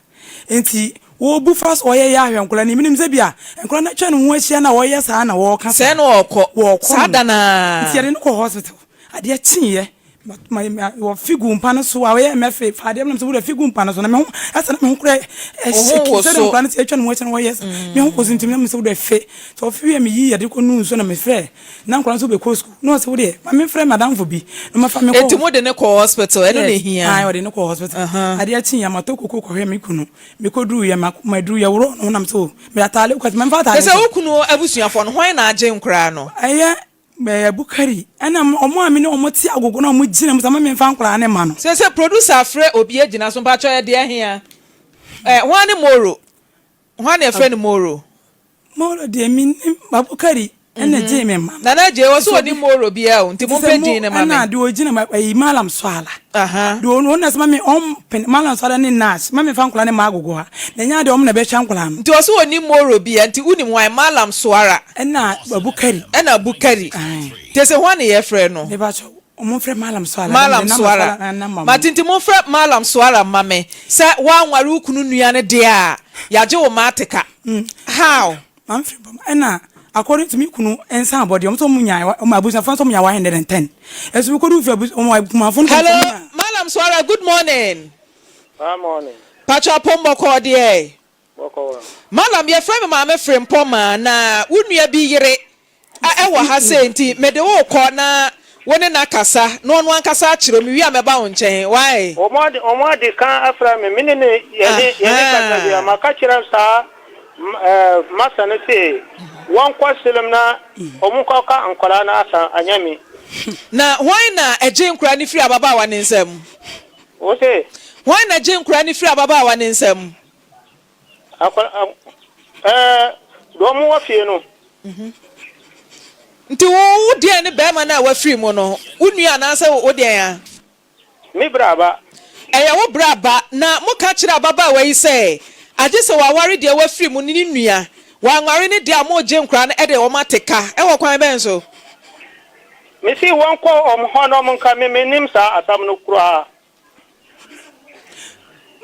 S11: Nti wɔbu fa so ɔyɛ yɛ ahwɛ nkwadaa no, menim sɛ bi a nkwadaa no atwa ne ho ahyia na wɔyɛ saa na wɔreka saa.
S1: Sɛɛ na ɔrekɔ,
S11: Wɔrekɔ
S1: saa da no ara.
S11: Nti yɛde no kɔɔ hospital, adeɛ kyeeɛ, ma ma wɔfe guu mpa no so a ɔyɛ mɛfe fa adeɛ nam sɛ wode fe gu mpa no so na me ho ɛsɛ na me ho korɛ ɛhyɛ ki sɛ nkwadaa no sɛ atwa ne ho ahyia na wɔyɛ sa me ho kɔ so nti nam sɛ wode fe sɛ ɔfe wie me yi yɛde kɔ nu nsuo na mefrɛ na nkwadaa nso bɛkɔ sukuu na ɔsɛ wodeɛ ma memfrɛ madamfo bi na mafa me kɔ
S1: Enti mo de ne kɔ hospital ɛno na ehia.
S11: Ae ɔde ne kɔ hospital adeɛ kye yɛ matɔ koko kɔhwɛ me kunu mekɔduru yɛ maduru yɛ worɔ no nam sɛ o mede ataale kɔ mɛmfa ataale
S1: Sɛ wo kunu abusuafoɔ no hwan na agye nkoraa no?
S11: Ɛyɛ Bɛyɛ Bukari ɛna ɔmo a me ne ɔmo te agogo na ɔmo gyina mu sɛ ma memfa nkwadaa no mma no.
S1: Sese producer afrɛ obi agyina so mpakyɛw ɛyɛ deɛ hea eh hwan ne Moro hwan na yɛfrɛ no Moro.
S11: Moro deɛ mennim Babukari. Ɛna gyee me mma no.
S1: Nana Adjei, ɔse ɔnim Moro biaa o, nti mompɛ din no ma me.
S11: Ɛna deɛ ɔgyina mu, ɛyi Mallam Swala. Deɛ ɔno na ɛsɛ ma me ɔmpene, Mallam Swala ne Nash, ma me nfa nkwadaa no mma agogo ha. Na ɛnyɛ adeɛ ɔmo na ɛbɛhwɛ nkwadaa no.
S1: Nti ɔse ɔnim Moro biaa, nti wonim hwan? Mallam Swara.
S11: Ɛna Abukari.
S1: Ɛna Abukari. Nti ɛsɛ hwan ne yɛfrɛ no?
S11: Mepakyɛw, ɔmo nfrɛ Mallam Swala.
S1: Mallam Swara. Mate nti monfrɛ Mallam Swara mma me. Sɛ woanware wo kunu nua no deɛ a, yɛagye wo mma ateka. How?
S11: Maame Frimpong, Ɛna according to me kunu nsa abɔ deɛ, wɔn nso wɔn nya, wɔn abusuafoɔ nso wɔn nya 110. Ɛso mi kɔdu fie abus, wɔn akumafoɔ no
S1: Hello,
S11: wɔn nya.
S1: Mallam Suara, good morning.
S12: Ah, morning.
S1: Pacho apom bɔkɔɔ deɛ.
S12: Bɔkɔɔ.
S1: Mallam, yɛfrɛ me Maame Frimpong ma na wo nua bi yere wɔ ha sei nti mede wo rekɔ na wo ne no akasa na ɔno ankasa akyerɛ wo, mewie a mɛba wo nkyɛn, wai?
S12: Wɔn ade wɔn adi kan afrɛ me, me ne no yɛne yɛne kasa bi a,
S1: Ahaa.
S12: maka kyerɛ saa ɛɛ masa no se wɔnkɔ Silem na wɔn nkɔka nkwadaa no asa anyɛ me.
S1: Na hwan na ɛgye nkwadaa no firi ababaawa no nsam?
S12: Wo se?
S1: Hwan na ɛgye nkwadaa no firi ababaawa no nsam?
S12: Akwadaa ɛɛ deɛ wɔn wɔ fie no.
S1: Nti wo wo deɛn ne bɛɛma no a wafiri mu no? Wo nua anaasɛ wo deɛn a?
S12: Me bra ba.
S1: Ɛyɛ wo bra ba. Na mo ka kyerɛ ababaawa yi sɛ agye sɛ waware deɛ wafiri mu no ne nua. Wanware no deɛ a mo regye nkoraa no de wɔn ate ka. Ɛwɔ kwan bɛn so?
S12: Me se wɔnkɔ wɔn hɔ na wɔn nka me mennim saa asɛm no koraa.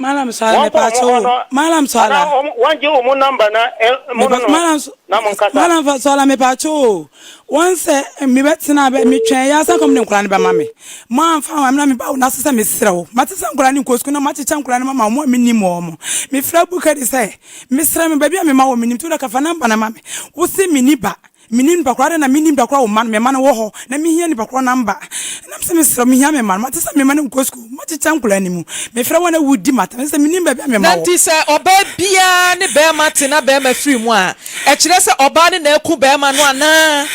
S11: Malam Swala me pa kyɛw o. Malam Swala.
S12: Wɔn gye wɔn number na mo no no na mo nkasa.
S11: Malam Swala me pa kyɛw o. Wɔn sɛ me bɛ tena bɛ me twɛn ya sɛ kɔm de nkora no bɛ ma me. Mo anfa wɔn na me ba wɔn ase sɛ me srɛ wo. Mate sɛ nkora no nkɔ sukuu na mo akyekyɛ nkora no ma ma wɔn a me nim wɔn. Me frɛ Bukari sɛ me srɛ me baabi a me ma wɔ me nim to da kafa number na ma me. Wo se me ni ba. Mennim nipa korɔ, adɛn na mennim nipa korɔ a wo mma no, me mma no wɔ hɔ, na mehia nipa korɔ number. Ɛna mesɛ mesrɛ wo, mehia me mma no, mate sɛ me mma no nkɔ sukuu, moakyekyɛ nkwadaa no mu, mefrɛ wɔn a wodi m'atɛm, ɛsɛ sɛ mennim baabi a me mma
S1: Na
S11: wɔ.
S1: nti sɛ ɔbaa biara ne barima te na barima firi mu a, ɛkyerɛ sɛ ɔbaa no na aku barima no anaa?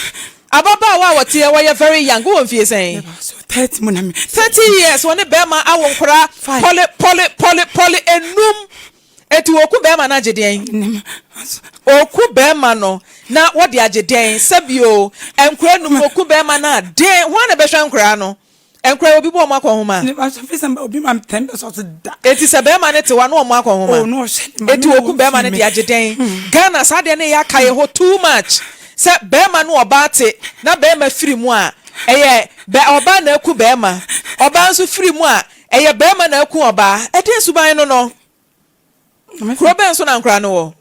S1: Ababaawa a ɔteɛ, ɔyɛ very young, wowɔ mfie sɛn?
S11: 30 mu na me.
S1: 30 years, ɔne barima awo nkwadaa pɔle pɔle pɔle pɔle enum. Enti wɔku bɛɛma no agye deɛn? Ɔku bɛɛma no na wɔde agye deɛn? Sɛbio nkoraa num no ɔku bɛɛma no a deɛn? Hwan na ɛbɛhwɛ nkoraa no? Nkoraa obi bɔ wɔn akɔnhoma? Enti sɛ bɛɛma no te hɔ a na wɔn akɔnhoma? Enti wɔku bɛɛma no de agye deɛn? Ghana saa deɛ no yɛ aka yɛ hɔ too much sɛ bɛɛma ne ɔbaa te na bɛɛma firi mu a ɛyɛ bɛ ɔbaa na aku bɛɛma ɔbaa nso firi mu a Ɛyɛ barima na aku ɔbaa. Ɛdeɛn suban no no? Kuro bɛn so na nkoraa no wɔ?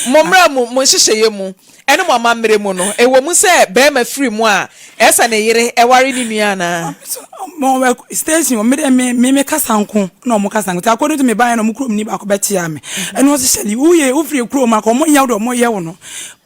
S1: Mo mmara mu, mo nhyehyɛeɛ mu, ɛne mo amammerɛ mu no, ɛwɔ mu sɛ barima firi mu a, ɛsɛ sɛ ne yere ware ne nua anaa?
S11: Station me de me me me kasa nko na ɔmo kasa nko ti according to me baayɛ na ɔmo kurom ni baako bɛkyea me ɛna ɔsi hyɛli woyɛ wofiri kurom akɔ ɔmo nyɛ wo de ɔmo yɛ wo no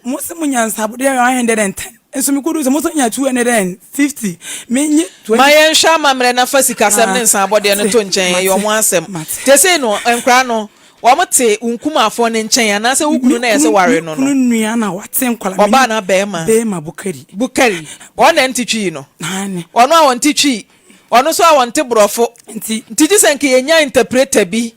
S11: mo se mo nya nsabodeɛ 110 Nso me kodu sɛ mo nso nya 250 me nye 20.
S1: Ma yɛnhwɛ amammerɛ na fa sikasɛm ne nsaabɔdeɛ no to nkyɛn, ɛyɛ wɔn asɛm. Seesei no, nkwadaa no, wɔte wo nkumafoɔ no nkyɛn anaasɛ wo kunu no a ɛsɛ sɛ ware no
S11: no? Me kunu nua na wate nkwadaa.
S1: Ɔbaa anaa barima?
S11: Barima, Bukari.
S1: Bukari. Ɔno na ɛnte Twi no? Aane. Ɔno a ɔnte Twi, ɔno nso a ɔnte Borɔfo.
S11: Nti.
S1: Nti gye sɛ nka yɛnya interpreter bi.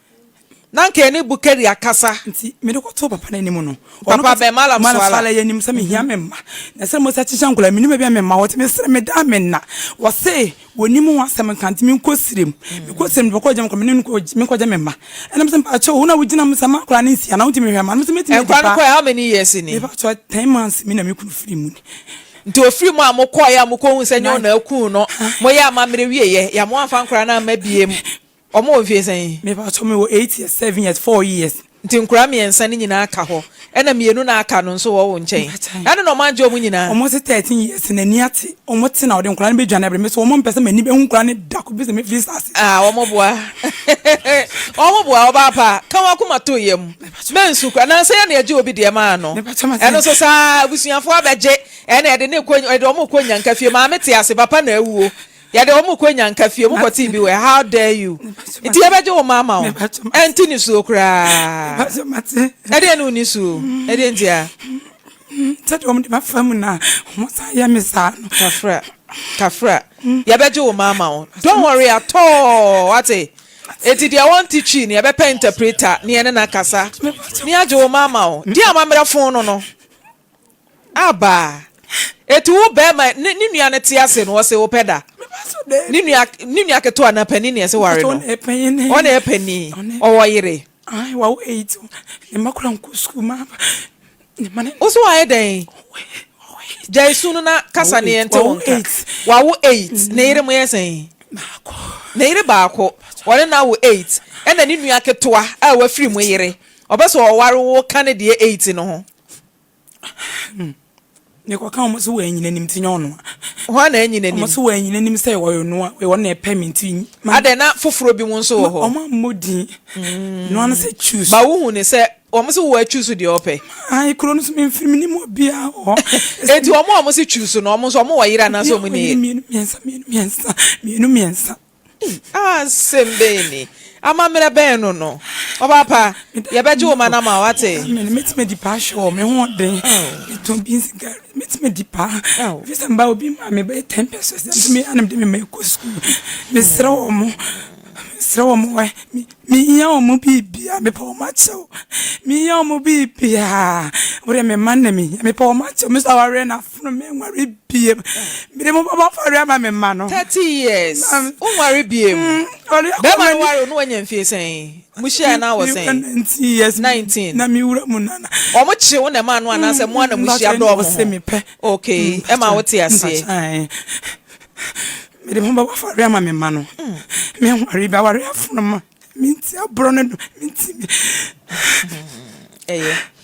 S1: Na anka yɛne Bukari akasa.
S11: Nti mede kɔtoo papa no anim no, ɔno
S1: Papa
S11: ka
S1: bɛn? Mallam
S11: Mallam
S1: Suala.
S11: Suala yɛ nim sɛ mehia me mma. Na sɛ Mose akyekyɛ nkwadaa, mennim baabi a me mma wɔ, nti mesrɛ meda me nna. Wɔse wɔnnim ho asɛm nka, nti menkɔ srem. Mekɔ srem no, bɛkɔ gye me nkwadaa, me ne no kɔ, menkɔgye me mma. Ɛna mese mpakyɛw, wo na wogyina mu sɛ mma akwadaa no nsi anaa wontumi nhwɛ mma no? Mese mɛtumi adi
S1: Nkwadaa no
S11: paa.
S1: kɔɛ how many years ni?
S11: Mepakyɛw, 10 months me na me kunu firi mu ni.
S1: Nti ofiri mu a mokɔɛ a mokɔhuu sɛ nyɛ wo na akuu no, moyɛɛ amammerɛ wieɛ, yɛ a moamfa nkwadaa no amma biem. Wɔn wɔ mfie sɛn?
S11: Me pakyɛw me wɔ 8 years, 7 years, 4 years.
S1: Nti nkwadaa mmiɛnsa no nyinaa ka hɔ ɛna mmienu no a aka no nso wɔ wo nkyɛn. Ɛne na wɔn angye wɔn nyinaa?
S11: Wɔn se 13 years n'ani ate, wɔn te na wɔde nkwadaa no bɛdwane abrɛ me so wɔn mpɛ sɛ m'ani bɛhu nkwadaa no da kɔpem sɛ mɛfiri saase.
S1: Ah wɔn boa wɔn boa ɔbaa pa ka w'akoma to yam mɛnsu koraa nansa yɛ na yɛgye obi deɛ maa no ɛno nso saa abusuafoɔ abɛgye ɛna yɛde ne kɔ yɛde wɔn kɔ nyanka fie maame te ase papa na awuo Yɛde wɔn kɔ nyanka fie, mo kɔtee bi wɔ how dare you. Nti yɛbɛgye wo mma ama wo. Ɛnte nisuo koraa. Ɛdeɛ ne wo nisuo? Ɛdeɛ nti a?
S11: Sɛdeɛ wɔn de ma fa mu na wɔn san yɛ me saa no.
S1: Kafra, kafra. Yɛbɛgye wo mma ama wo. Don't worry at all, wate? Eti deɛ wɔnte Twi no yɛbɛpɛ interpreter ne yɛne no akasa ne yɛagye wo mma ama wo. Deɛ amammerɛ fon no no. Aba. Eti wo bɛrima ne ne nua no te ase no ɔse wopɛ da? Ne nua ne nua ketewa anaa panin na ɛse ware no? Ɔna ɛyɛ panin. Ɔwɔ yere?
S11: Ae wawo eight. Ne mma koraa nkɔ sukuu ma ne mma ne.
S1: Wo so wayɛ dɛn? Gyae su no na kasa ne yɛnte wo nka. Wawo eight. Ne yere mo yɛ sɛn? Ne yere baako. Ɔne no awo eight. Ɛna ne nua ketewa a wafiri mu yere. Ɔpɛ sɛ ɔware wo ka ne deɛ eight no ho.
S11: Mekɔka wɔn sɛ wɔanyi n'anim nti nyɛ ɔno
S1: a. Hwan na anyi n'anim?
S11: Wɔn sɛ wɔanyi n'anim sɛ ɔyɛ ɔno a, ɔno na ɛpɛ me nti.
S1: Adɛn na foforɔ bi mu nso wɔ hɔ?
S11: Wɔn ammɔ din. No ano sɛ choose.
S1: Ba wohu ne sɛ wɔn sɛ wo choose deɛ ɔpɛ.
S11: Ayi kuro no so memfiri menim obiara wɔ hɔ.
S1: Enti wɔn a wɔn se choose no wɔn nso wɔn wɔ yere anaasɛ wɔn nni yere?
S11: Mmienu mmiɛnsa mmienu mmiɛnsa mmienu mmiɛnsa.
S1: Asɛm bɛn ni? Amammerɛ bɛn no no? Ɔbaa pa, yɛbɛgye wo ma no ama wo, wate?
S11: Amen. Mɛtumi adi paa hwɛ wɔ me ho ɔden. Metɔn beans gari. Mɛtumi adi paa. Ɛfiri sɛ mba obi maa me bɛyɛ 10 pesos. Nso me anam de me ma ɛkɔ sukuu. Mesrɛ wɔ mo. Mesrɛ wɔ mo. Mehia wɔn biribiara. Mepɛ wɔn akyɛw. Mehia wɔn biribiara. Wo deɛ me mma na mehia. Mepɛ wɔn akyɛw. Me nso awareɛ no afono me nware biem. Mede mo bɛbɔ afɔreɛ ama me mma no.
S1: 30 years wonware biem. Bɛrima no ware wo na wanya mfie sɛn? Mo hyiaeɛ na wɔ sɛn?
S11: 19 years.
S1: 19.
S11: Na me wura mu nana.
S1: Wɔn kye wo na ɛmaa no anaasɛ mo ara na mo hyia dɔɔ mo ho? Okay, ɛma wote aseɛ.
S11: Mede mo bɛbɔ afɔreɛ ama me mma no. Menware bi, awareɛ afono ma. Menti aborɔ no do, menti.
S1: Ɛyɛ.